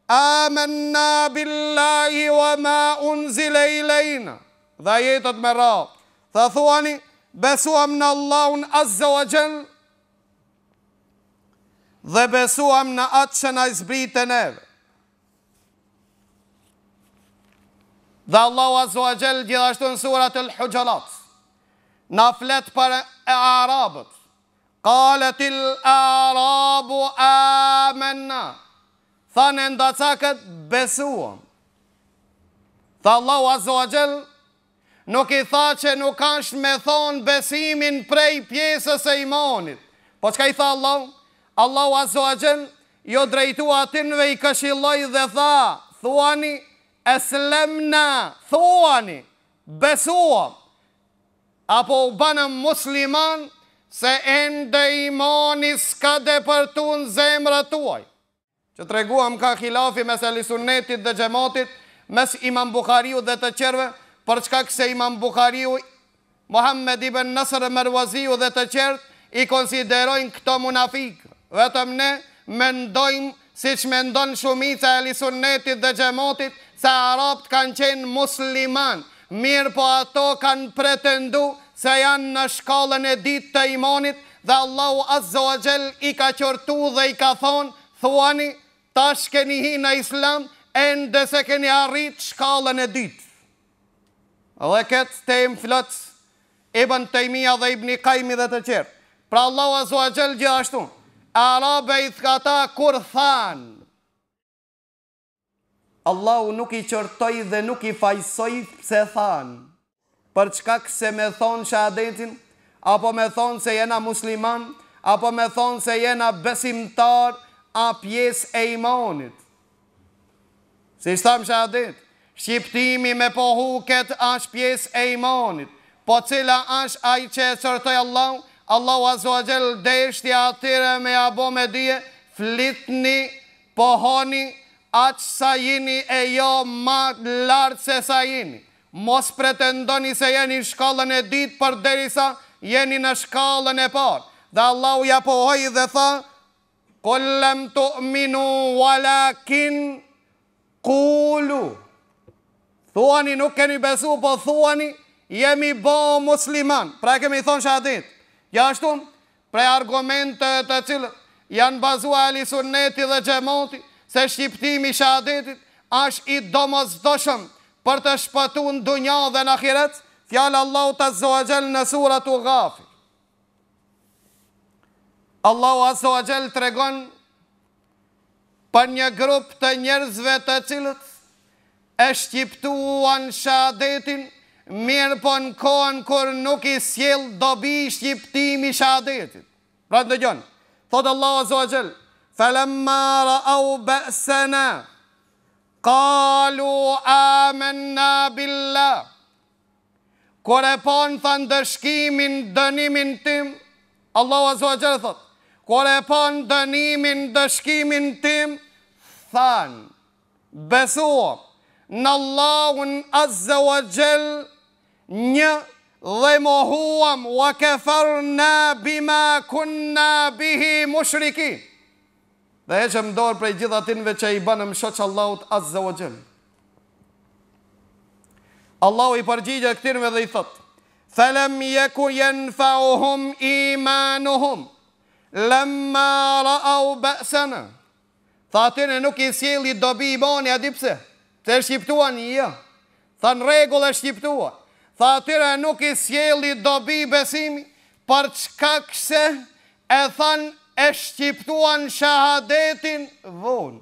amenna billahi wa ma unzile ilejna. Dhe ajetet me radhë. Tha thuani, besuam në Allahun azza wa jall Dhe besuam në atë që na zbrite neve. Dhe Allahu Azza wa Jall gjithashtu në surat El Huxhurat. Na flet për arabët. Kaletil arabu amenna. Thanë endacakët besuam. Tha Allahu Azza wa Jall, nuk i tha që nuk ashtë me thonë besimin prej pjesës së imanit. Po çka i tha Allahu? Allahu Azza wa Jall, iu drejtu atynve i këshilloi dhe tha, thuani, eslemna, thuani, besuam, apo u banëm musliman, se ende imani s'ka depërtu në zemrat tuaj. Që treguam ka hilafi mes Ehli Sunnetit dhe Xhematit, mes Imam Buhariut dhe të tjerëve, për shkak se Imam Buhariu, Muhammed ibn Nasr Merwaziu dhe të tjerët i konsiderojnë këto munafikë. Vetëm ne mendojmë siç mendon shumica e Ehli Sunnetit dhe Xhematit se arabët kanë qenë muslimanë, mirëpo ato kanë pretendu se janë në shkallën e dytë të imanit dhe Allahu Azza wa Jall i ka qortu dhe i ka thonë Thuani, tash keni hi në Islam, ende s'e keni arrit shkallën e dytë. Dhe këtë temë flet Ibn Tejmija dhe Ibni Kajmi dhe të tjerë. Pra Allahu Azza wa Jall gjithashtu, arabët i tha ata kur thanë, Allahu nuk i qortoi dhe nuk i fajësoi pse thanë, për shkak se me thonë shahadetin, apo me thonë se jena musliman, apo me thonë se jena besimtar, a pjesë e imanit. Siç thamë shahadet, shqiptimi me pohu këtë ashtë pjesë e imanit, po cila ashtë ai që e qortoi Allahu, Allahu Azza wa Jall deshti atyre me ja bo me dije, flitni Pohoni aq sa jeni e jo ma lart se sa jeni. Mos pretendoni se jeni në shkallën e dytë përderisa jeni në shkallën e parë. Dhe Allahu ja pohoi dhe tha, Kul lem tu'minu walakin kulu. Thuani nuk keni besu, po thuani jemi bo musliman. Pra e kemi thonë shahadet. Gjithashtu, Prej argumenteve të cilët janë bazua Ehli Sunneti dhe Xhemati se shqiptimi i shahadetit është i domosdoshëm për të shpëtu në dunja dhe në ahiret, fjala e Allahut Azza wa Jall në suratu Ghafir. Allahu Azza wa Jall tregon për një grup të njerëzve të cilët e shqiptuan shahadetin, mirëpo në kohën kur nuk i sjell dobi shqiptimi i shahadetit. Pra ndëgjoni, thotë Allahu Azza wa Jall, "Falamma ra'aw ba'sana qalu amanna billah." Kur e panë tha ndëshkimin, dënimin tim, Allahu Azza wa Jall thotë, kur e panë dënimin, ndëshkimin tim, thanë, besuam në Allahun Azza wa Jall një dhe mohuam wa kefarna bima kunna bihi mushrikin. Dhe heqëm dorë prej gjithë atynve që i bënëm shoq Allahut Azza wa Jall. Allahu i përgjigjet këtynve dhe i thotë, Felem jeku jenfauhum imanuhum, lemma ra'au ba'sana. Tha atyne nuk i sjelli dobi imani, a di pse? Pse e shqiptuan? Jo. Tha në rregull e shqiptuan. Tha atyre nuk i sjelli dobi besimi, për shkak se e thanë e shqiptuan shahadetin vonë.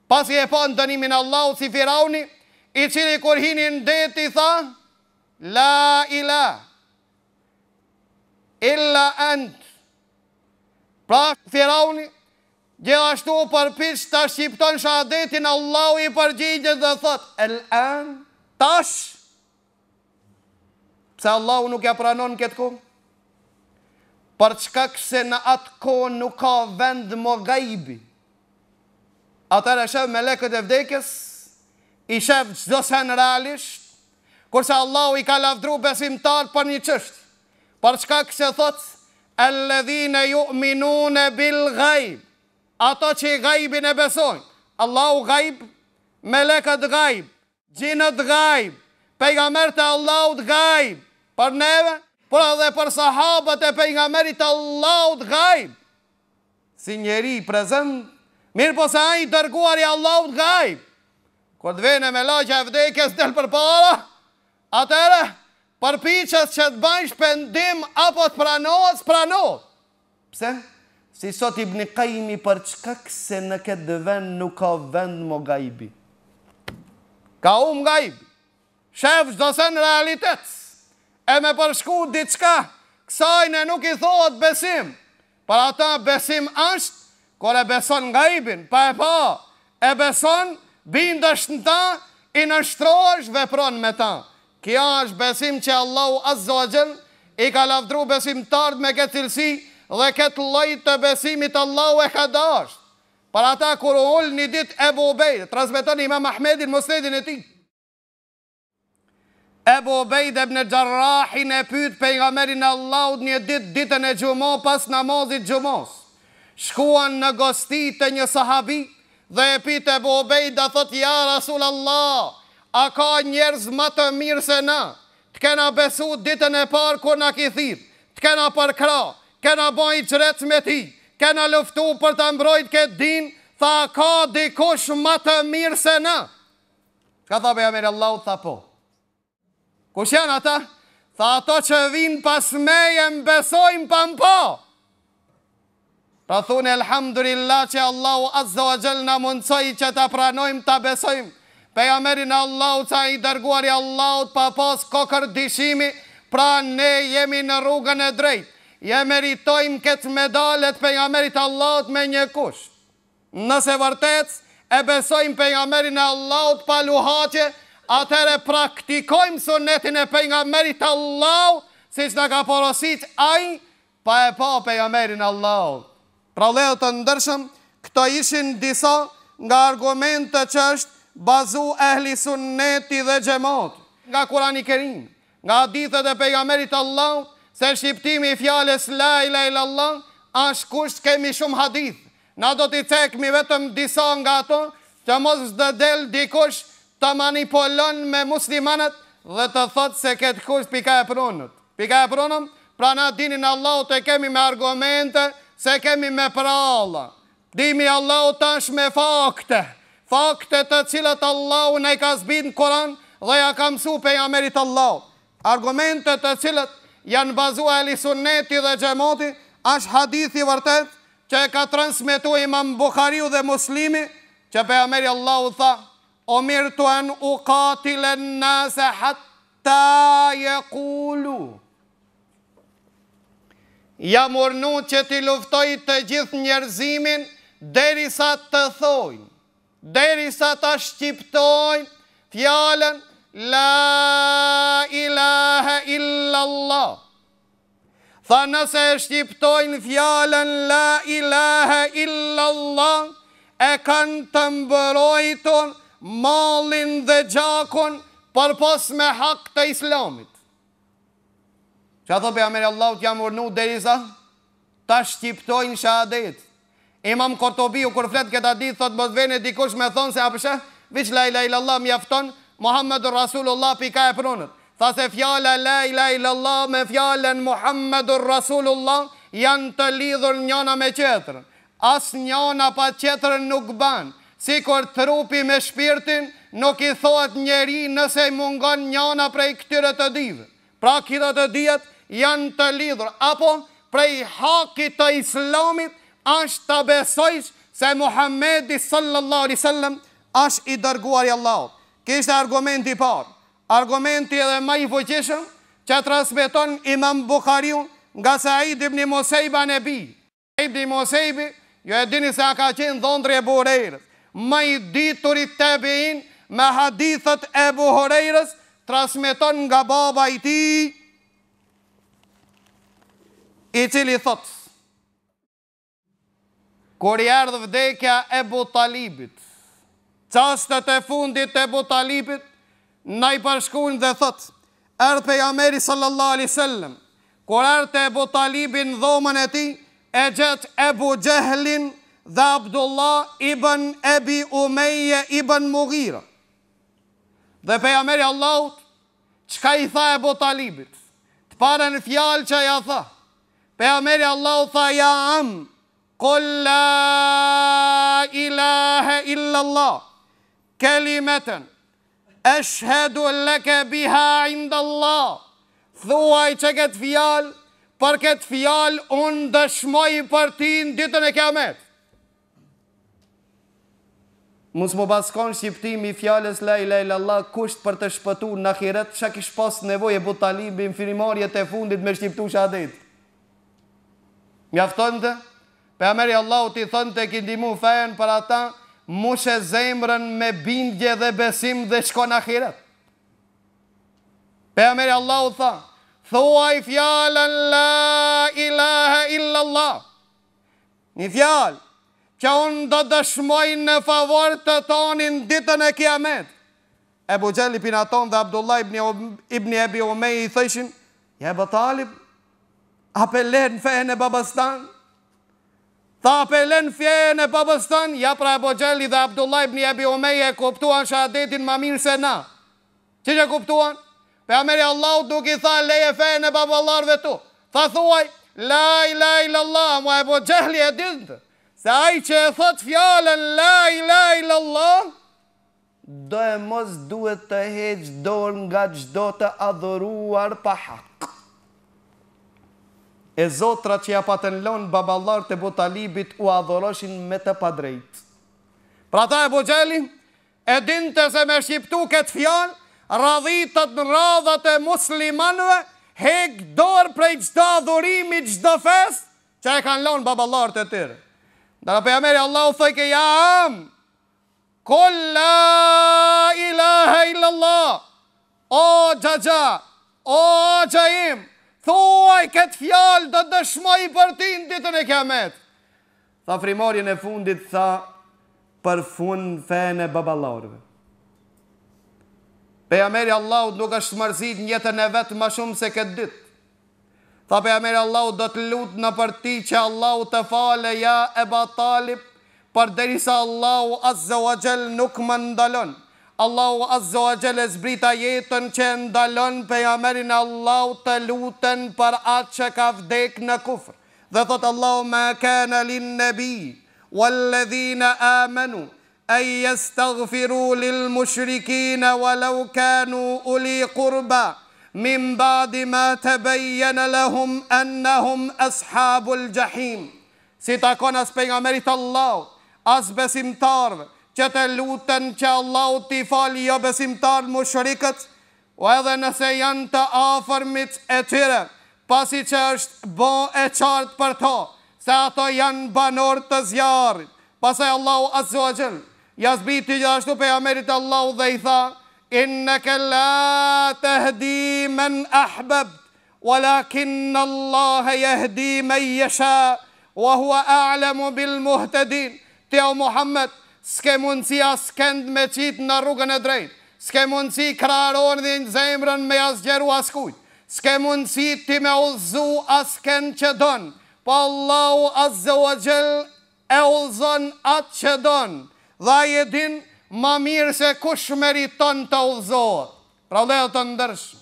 Pasi e panë dënimin e Allahut si Firauni, i cili kur hini në det i tha, La ilahe illa ent. Pra Firauni gjithashtu u përpiq ta shqipton shahadetin, Allahu i përgjigjet dhe thotë, El an, tash, Pse Allahu nuk ja pranon këtë kohë? Për shkak se në atë kohë nuk ka vend mo gajbi. Atëherë e shef melekët e vdekjes, i shef çdo sen realisht, kurse Allahu i ka lavdru besimtarët për një çështje. Për shkak se thotë, Alladhina yu'minuna bil ghaib. Ato që gajbin e besojnë. Allahu gajb, melekët gajb, Xhinët gajb, pejgamberët e Allahut gajb, për neve, por edhe për sahabët e pejgamberit të Allahut gajb. Si njeri prezent, mirëpo se ai i dërguar i Allahut gajb. Kur të vjen melaqja e vdekjes del përpara, atëherë. Përpiqesh që të bajsh pendim apo të pranohet, s'pranohet. Pse? Si thot Ibni Kajimi për shkak se në këtë vend nuk ka vend mo gajbi. Ka hum gajbi. Shef çdo sen realitet. E me përshku diçka, kësajne nuk i thohet besim. Për ata besim është, kur e beson gajbin, pa e pa, e beson, bindesh në ta, i nënshtrohesh, vepron me ta. Kjo është besim që Allahu Azza wa Jall i ka lavdru besimtarët me këtë cilësi dhe këtë lloj të besimit Allahu e ka dashtë. Për ata kur u ul një ditë Ebu Ubejde, transmeton Imam Ahmedi në Musnedin e tij. Ebu Ubejde ibn Xharrahin e pyet pejgamberin e Allahut një ditë ditën e xhuma pas namazit xhumas. Shkuan në gosti te një sahabi dhe e pyet Ebu Ubejda thot ja Rasul Allah, a ka njerëz ma të mirë se na? Të kena besu ditën e parë kur na ki thirr, të kena përkrah, kena ba hixhret me ty, kena luftu për ta mbrojt këtë din, tha a ka dikush ma të mirë se na? Çka tha pejgamberi Allahut tha po. Kush janë ata? Tha ato që vijnë pas meje më besojnë pa më pa. Pra thuni elhamdulillah që Allahu Azza wa Jall na mundësoi që ta pranojmë, ta besojmë. Pejgamberin e Allahut se i dërguari i Allahut pa pas kokërr dyshimi, pra ne jemi në rrugën e drejtë. E meritojmë këtë medalje të pejgamberit Allahut me një kusht. Nëse vërtet e besojmë Pejgamberin e Allahut pa luhatje, atëherë praktikojmë sunetin e Pejgamberit të Allahut, siç na ka porosit ai, pa e pa Pejgamberin e Allahut. Pra vëllezër të ndershëm, këto ishin disa nga argumentet që është bazu ehli sunneti dhe xhemati, nga Kurani Kerim, Nga hadithet e Pejgamberit të Allahut se shqiptimi i fjalës La ilahe illallah është kusht kemi shumë hadith. Na do t'i cekmi vetëm disa nga ato që mos të del dikush të manipulon me muslimanët dhe të thotë se këtë kusht pika e pronët. Pika e pronëm, pra na dinin e Allahut e kemi me argumente, s'e kemi me pralla. Dini i Allahut është me fakte, fakte të cilat Allahu na i ka zbrit në Kur'an dhe ja ka mësu pejgamberit të Allahut. Argumente të cilat janë bazu ehli sunneti dhe xhemati, është hadithi i vërtet që e ka transmetu Imam Buhariu dhe Muslimi, që pejgamberi i Allahut tha: "Umirtu an uqatila an-nasa hatta yaqulu" Jam urdhnu që t'i luftoj të gjithë njerëzimin derisa të thojnë, derisa ta shqiptojnë fjalën La ilahe illallah. Tha nëse e shqiptojnë fjalën La ilahe illallah, e kanë të mbrojtur mallin dhe gjakun përpos me hak të islamit. Çka thotë pejgamberi i Allahut jam urdhnu derisa ta shqiptojnë shahadet. Imam Kurtubiu kur flet këtë hadith thotë mos vjen dikush me thonë se a po sheh veç la ilaha illallah mjafton Muhammedur Rasulullah pika e prunët. Tha se fjala la ilaha illallah me fjalën Muhammedur Rasulullah janë të lidhur njëna me tjetrën. As njëna pa tjetrën nuk ban. Sikur trupi me shpirtin nuk i thohet njeri nëse i mungon njëna prej këtyre të dyve. Pra këto të dyjat janë të lidhur. Apo prej hakit të Islamit është ta besojsh se Muhammedi sallallahu alaihi wasallam është i dërguari i Allahut. Ky ishte argumenti i parë. Argumenti edhe ma i fuqishëm që transmeton Imam Buhariu nga Said ibn Musejb an ebihi. Ibni Musejbi, ju e dini se a ka qenë dhondri i Ebu Hurejrës, ma i dituri tabiin me hadithet e Ebu Hurejrës, transmeton nga baba i tij, i cili thotë, kur i erdh vdekja Ebu Talibit, çastet e fundit të Ebu Talibit, na i përshkrun dhe thotë, erdh pejgamberi sallallahu alaihi sallam, Kur erdh te Ebu Talibi në dhomën e tij, e gjet Ebu Xhehlin dhe Abdullah ibn Ebi Umeje ibn Mughira. Dhe pejgamberi i Allahut, çka i tha Ebu Talibit? Të parën fjalë që ja tha, pejgamberi i Allahut tha ja am, kul la ilahe illallah, kelimeten, Eshhedu leke biha inda Allah. Thuaj që këtë fjalë, për këtë fjalë unë dëshmoj për ty në ditën e kiamet. Mos me pas konë shqiptimi i fjalës la ilaha illallah kusht për të shpëtu në ahiret, çka kish pas nevojë Ebu Talibi në frymëmarrjet e fundit me shqiptu shahadet. Mjaftonte, Pejgamberi i Allahut i thonte ki ndihmu fenë për ata, mushe zemrën me bindje dhe besim dhe shko në ahiret. Pejgamberi i Allahut tha, thuaj fjalën la ilaha illallah. Një fjalë që unë do dëshmoj në favor të tonin ditën e kiamet. Ebu Xhehli pinaton dhe Abdullah ibn, ibn Ebi Umeje i thëshin, ja Ebu Talib, a pe len fenë e babës tanë? Tha a pe len fenë e babës tanë? Ja pra Ebu Xhehli dhe Abdullah ibn Ebi Umeje e kuptuan shahadetin ma mirë se na. Qysh e kuptuan? Pejgamberi i Allahut nuk i tha leje fenë e baballarëve tu. Tha thuaj, la ilaha illallah, ama Ebu Xhehli e dinte se ai që e thot fjalën la ilaha illallah doemos duhet të heq dorë nga çdo të adhuruar pa hak. E zotrat që ja patën lënë baballarët e Ebu Talibit u adhuroshin me të padrejtë. Pra ata Ebu Xhehli E dinte se me shqiptu këtë fjalë, radhitet në radhët e muslimanëve, hek dorë prej çdo adhurimi, çdo fesë, që e kanë lënë baballarët e tyre. Ndërsa pejgamberi i Allahut thojke ja am, kul la ilaha illallah, o xhaxha, o axha im, thuaj këtë fjalë do dëshmoj për ty në ditën e kiamet. Tha frymëmarrjen e fundit, tha, përfund fenë e baballarëve. Pejgamberi i Allahut nuk është mërzit në jetën e vet ma shumë se këtë ditë. Tha pejgamberi i Allahut do të lutna për ti që Allahu të falë ja Eba Talib, përderisa Allahu Azza wa Jall nuk më ndalon. Allahu Azza wa Jall e zbrit ajetin që e ndalon pejgamberin e Allahut të luten për atë që ka vdek në kufër. Dhe thot Allahu ma kana lin nabi walladhina amanu an yastaghfiru lil mushrikina walau kanu uli qurba min ba'di ma tabayyana lahum annahum ashabul jahim. S'i takon as pejgamberit të Allahut, as besimtarëve, që të luten që Allahu t'i falë jobesimtarët mushrikët, O edhe nëse janë të afërmit e tyre, pasi që është bo e qartë për to, se ato janë banorë të zjarrit. Pastaj Allahu Azza wa Jall, ia zbriti gjithashtu pejgamberit të Allahut dhe i tha, Inneke la tehdi men ahbebt, walakinna Allahe jehdi men jesha, wa hua a'lemu bil muhtedin. Ti o Muhammed, s'ke mundësi askend me qitë në rrugën e drejtë, s'ke mundësi kraharorin zemrën me ja zgjeru askujt, s'ke mundësi ti me udhëzu askend që don, po Allahu Azza wa Jall e udhëzon atë që don, dhe ai e din ma mirë se kush meriton të udhëzohet. Pra vëllezër të ndershëm,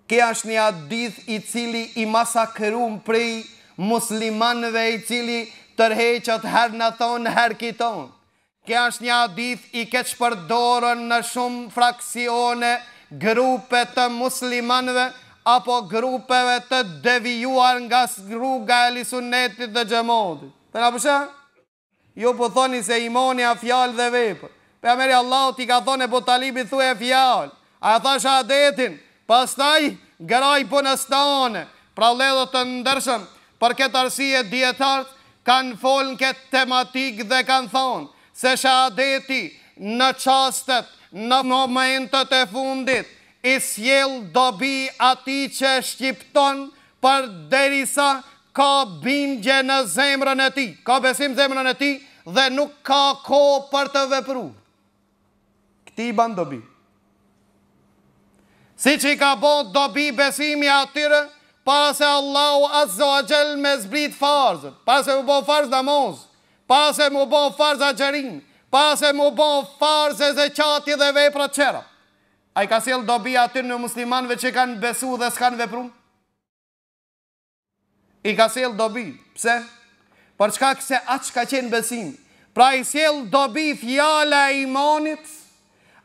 Ky është një hadith i cili i masakrum prej muslimanëve i cili tërheqet herë në thonë herë kiton. Ky është një hadith i keqpërdorun në shumë fraksione, grupe të muslimanëve apo grupeve të devijuar nga rruga e Ehli Sunnetit dhe Xhematit. Të na përshë? Ju po thoni se imani a fjalë dhe vepër. Pejgamberi i Allahut i ka thonë Ebu Talibit thuje fjalë. Ai e tha shahadetin, pastaj graj punës tane. Pra vëllezër të ndershëm, për këtë arsye dijetarët kanë folë në këtë tematikë dhe kanë thonë se shahadeti në çastet, në momentet e fundit i sjell dobi atij që e shqipton përderisa ka bindje në zemrën e tij, ka besim në zemrën e tij dhe nuk ka kohë për të vepru. Këtij i ban dobi. Siç i ka bo dobi besimi atyre, para se Allahu Azza wa Jall me zbrit farzët, para se mu bo farz namaz, para se mu bo farz agjërimi, para se mu bo farz zeqati dhe veprat tjera. A i ka sjell dobi atyre muslimanëve që kanë besu dhe s'kanë vepru? I ka sjell dobi. Pse? Për shkak se aq ka qenë besimi. Pra i sjell dobi fjala e imanit,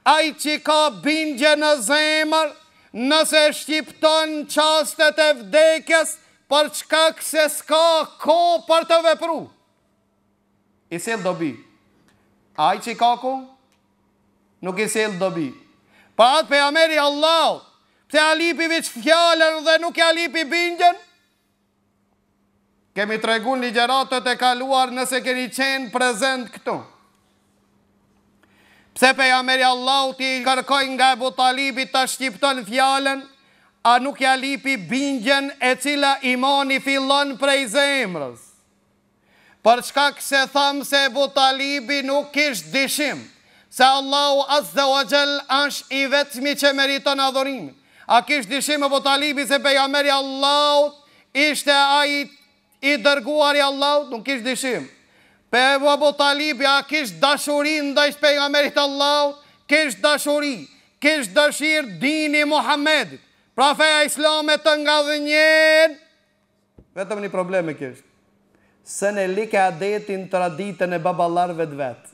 ai që ka bindje në zemër nëse e shqipton çastet e vdekjes për shkak se s'ka kohë për të vepru. I sjell dobi. Ai që ka kohë, nuk i sjell dobi. Pa atë pejgamberi i Allahut, pse ia lipi veç fjalën dhe nuk ia lipi bindjen? Kemi tregu në ligjëratët e kaluar nëse keni qenë prezent këtu. Pse pejgamberi i Allahut i kërkoi nga Ebu Talibi ta shqipton fjalën, a nuk ia lipi bindjen e cila imani fillon prej zemrës? Për shkak se thamë se Ebu Talibi nuk kish dyshim se Allahu Azze wa Xhell është i vetmi që meriton adhurimin. A kish dyshim Ebu Talibi se pejgamberi i Allahut ishte ai i dërguari i Allahut? Nuk kish dyshim. Pe Ebu Talibi a kish dashuri ndaj pejgamberit të Allahut? Kish dashuri, kish dëshirë dini i Muhammedit. Pra feja islame të ngadhënjen Vetëm një problem e kishte. Se ne like adetin traditën e baballarëve të vet.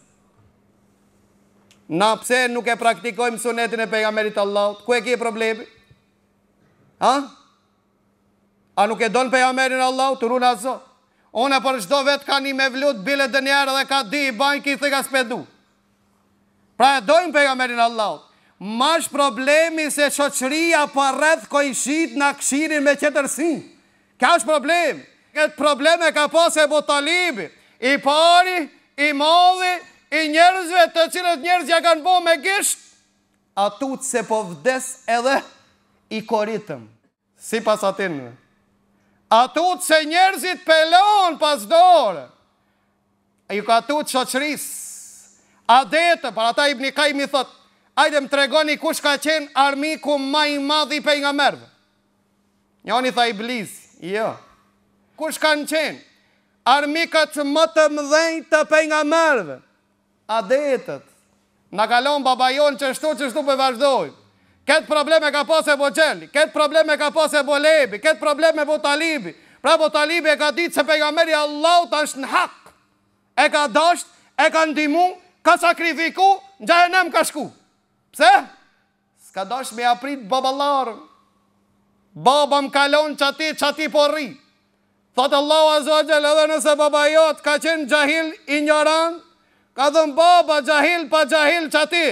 Na pse nuk e praktikojmë sunetin e pejgamberit të Allahut? Ku e ke problemin? Ha? A nuk e don pejgamberin e Allahut? Të runa Zot. Unë për çdo vet ka një mevlut bile ndonjëherë dhe ka di i bajnë ki thika s'pe du. Pra e dojmë pejgamberin e Allahut. Ma është problemi se shoqëria përreth kojshitë na kshirin me qetërsi. Ka është problem. Këtë problem e ka pas Ebu Talibi. I pari, i madhi, i njerëzve të cilët njerëz ja kanë bo me gisht, a tut se po vdes edhe i koritëm. Sipas atinve. A tut se njerëzit pe lon pas dore. Ju ka tut shoqërisë. Adetë, për ata Ibni Kajimi thot, ajde më tregoni kush ka qenë armiku ma i madh i pejgamberëve. Njoni tha Iblis, jo. Kush kanë qenë armikët më të mëdhenj të pejgamberëve? Adetet. Na ka lon baba jonë qështu qështu po e vazhdojmë. Këtë problem e ka pas Ebu Xhehli, këtë problem e ka pas Ebu Lehebi, këtë problem Ebu Talibi. Pra Ebu Talibi e ka ditë se pejgamberi i Allahut është në hak. E ka dasht, e ka ndihmu, ka sakrifiku, në xhehenem ka shku. Pse? S'ka dasht me ja prit baballarën. Baba më ka lon qati, qati po rri. Thot Allahu Azza wa Jall edhe nëse baba jot ka qenë xhahil injorant, ka thënë baba xhahil pa xhahil qati.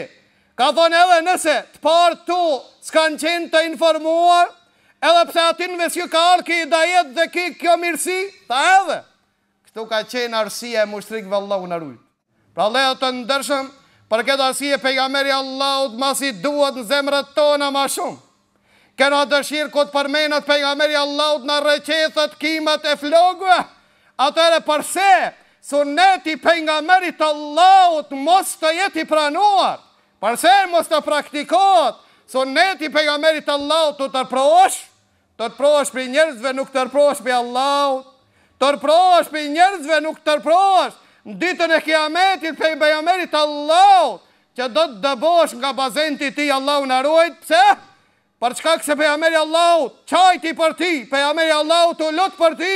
Ka thënë edhe nëse të parët tu s'kanë qenë të informuar, edhe pse atinve s'ju ka ardhë ky hidajet dhe ky kjo mirësi, tha edhe. Këtu ka qenë arsyeja e mushrikëve Allahu na rujt. Pra vëllezër të ndershëm, për këtë arsye pejgamberi i Allahut masi duhet në zemrat tona ma shumë. Kena dëshirë kur të përmenet pejgamberi i Allahut na rrëqethet kimat e flokëve. Atëherë përse suneti i pejgamberit të Allahut mos të jetë i pranuar? Përse mos të praktikohet suneti i pejgamberit të Allahut të turprohesh? Turprohesh prej njerëzve nuk turprohesh prej Allahut. Turprohesh prej njerëzve nuk turprohesh në ditën e Kiametit prej pejgamberit të Allahut, që do të dëbohesh nga bazenti i tij Allahu na ruajt, pse? Për shkak se pejgamberi i Allahut qajti për ty, pejgamberi i Allahut u lut për ty,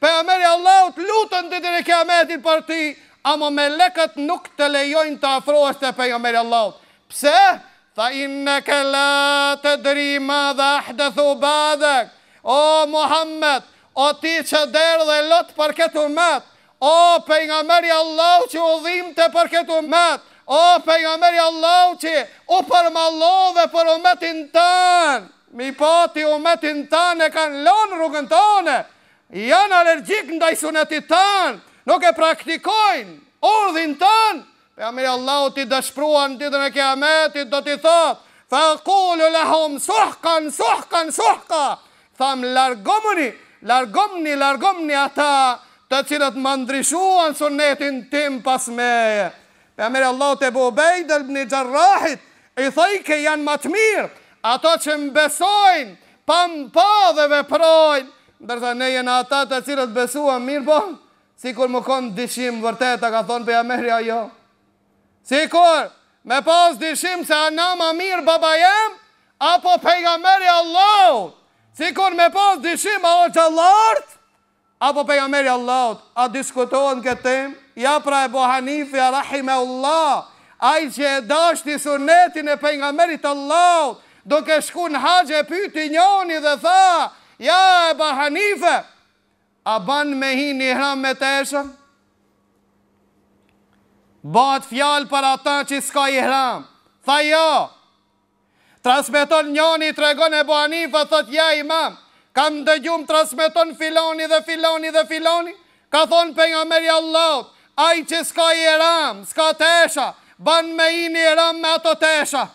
pejgamberi i Allahut lutet ditën e Kiametit për ty, ama melekët nuk të lejojnë të afrohesh te pejgamberi i Allahut. Pse? Tha inneke la tedri madha ahdethu ba'dek, o Muhammed, o ti që derdhe lot për këtë umet, o pejgamber i Allahut që u dhimte për këtë umet, o pejgamber i Allahut që u përmallove për umetin tënd, mi pati umetin tënd e kanë lënë rrugën tënde, janë alergjik ndaj sunetit tënd, nuk e praktikojnë urdhrin tënd, Pejgamberi i Allahut i dëshpruar në ditën e Kiametit do t'i thotë, Fa aqulu lahum suhkan suhkan suhka. Tham largomuni, largomni, largomni ata të cilët ma ndryshuan sunetin tim pas meje. Pejgamberi i Allahut Ebu Ubejde ibn Xherrahit i thojke janë ma të mirë ato që më besojnë pa më pa dhe veprojnë, ndërsa ne jena ata të cilët besuam mirëpo, Sikur me kon dyshim vërtet a ka thonë pejgamberi a jo. Sikur me pas dyshim se a na ma mirë baba jem apo pejgamberi i Allahut. Sikur me pas dyshim a hoxhallarët apo pejgamberi i Allahut. A diskutohet në këtë temë? Ja pra Ebu Hanifja rahimehullah, ai që e dashti sunetin e pejgamberit të Allahut, duke shku në haxh e pyti njoni dhe tha, ja Eba Hanife, a ban me hi në ihram me tesha? Bëhet fjalë për ata që s'ka ihram. Tha jo. Transmeton njoni, tregon Ebu Hanife, thot ja imam, kam dëgju më transmeton filoni dhe filoni dhe filoni, ka thonë pejgamberi i Allahut, ai që s'ka ihram, s'ka tesha, ban me hi në ihram me ato tesha.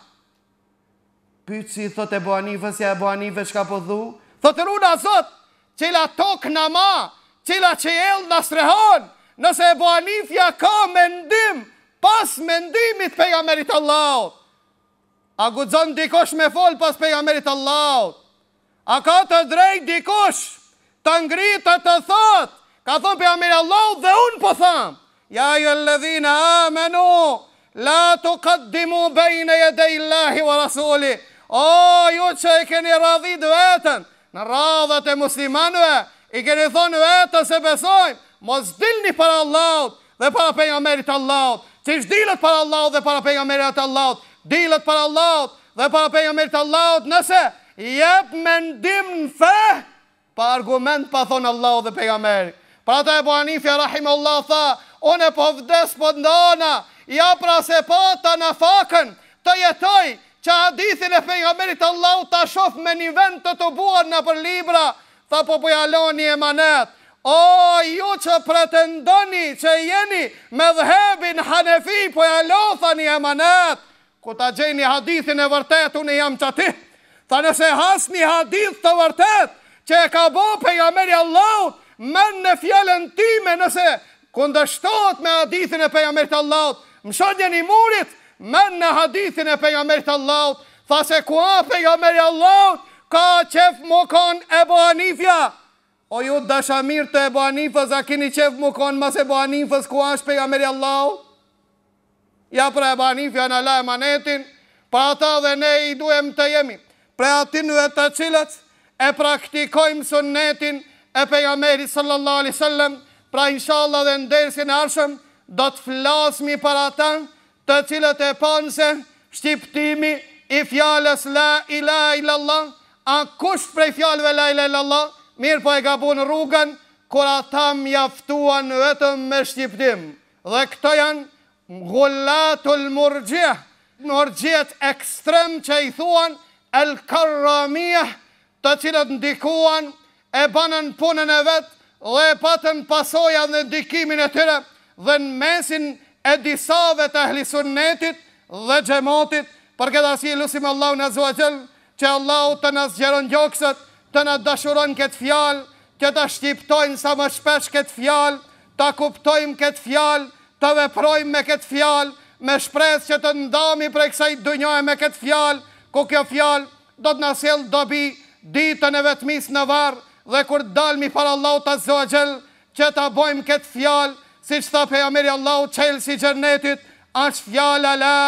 Pyetësi i thot Ebu Hanifës, ja Ebu Hanife çka po thu? Thot runa Zot, cila tokë na ma, cila qiell na strehon, nëse Ebu Hanifja ka mendim pas mendimit pejgamberit Allahut. A guxon dikush me fol pas pejgamberit Allahut? A ka të drejtë dikush të ngritet të thotë, ka thonë pejgamberi Allahut dhe unë po tham, ja ejjuhalledhine amenu, la tukaddimu bejne jedej Allahi wa rasulih, o ju që e keni radhit veten, në radhët e muslimanëve, i keni thonë vetes se besojmë, mos dilni para Allahut, dhe para pejgamberit të Allahut, qysh dilet para Allahut dhe para pejgamberit të Allahut, dilet para Allahut dhe para pejgamberit të Allahut, nëse jep mendim në fe, pa argument pa thonë Allahu dhe pejgamberi. Për ata Ebu Hanifja rahimahullah tha, unë po vdes po ndana, ja pra s'e pata nafakën, të jetoj, që hadithin e pejgamberit të Allahut ta shof me një vend të tubuar nëpër libra, Tha po po ja lo një emanet. O ju që pretendoni që jeni medhhebin Hanefi po ja lo tha një emanet. Ku ta gjeni hadithin e vërtet unë jam qaty. Tha nëse hasni hadith të vërtet që e ka bo pejgamberi Allahut, merrne fjalën time nëse kundërshtohet me hadithin e pejgamberit Allahut, mshonjeni murit, merrne hadithin e pejgamberit Allahut, Tha se ku a pejgamberi Allahut ka qef mu kon Ebu Hanifja. O ju dashamirë të Ebu Hanifës, a kini qef mu kon mas Ebu Hanifës ku është pejgamberi Allahut? Ja pra Ebu Hanifja na la emanetin, për ata dhe ne i duhem të jemi. Prej atynve të cilët e praktikojmë sunnetin e pejgamberit sallallahu alaihi wasallam, pra inshallah dhe në dersin e ardhshëm do të flasmi për ata të cilët e panë se shqiptimi i fjalës la ilaha illallah a kusht prej fjalëve la ilaha illallah, mirëpo e gabun rrugën kur ata mjaftuan vetëm me shqiptim. Dhe këto janë ghullatul murxhih, murxhiet ekstrem që i thuan el karramijeh, të cilët ndikuan, e banën punën e vet dhe e patën pasoja dhe ndikimin e tyre dhe në mesin e disave të ehli sunnetit dhe xhematit, për këtë arsye lusim Allahun azza wa xhell që Allahu të na zgjeron gjoksat, të na dashuron këtë fjalë, që ta shqiptojmë sa më shpesh këtë fjalë, ta kuptojmë këtë fjalë, të veprojmë me këtë fjalë, me shpresë që të ndahemi prej kësaj dunjaje me këtë fjalë, ku kjo fjalë do të na sjellë dobi ditën e vetmisë në varr dhe kur të dalmi para Allahut azza wa xhell që ta bojmë këtë fjalë siç tha pejgamberi i Allahut çelësi i xhennetit është fjala la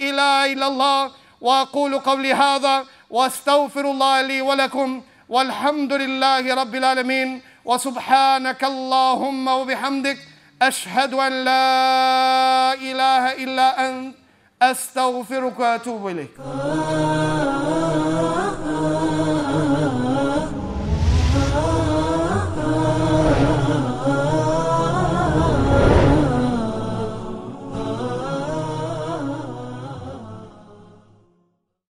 ilaha illallah wa aqulu qawli hadha wa astaghfirullah li wa lakum walhamdulillahi rabbil alamin wa subhanaka allahumma wa bihamdik ashhadu an la ilaha illa ant Astaghfiruka wa atubu ilaik.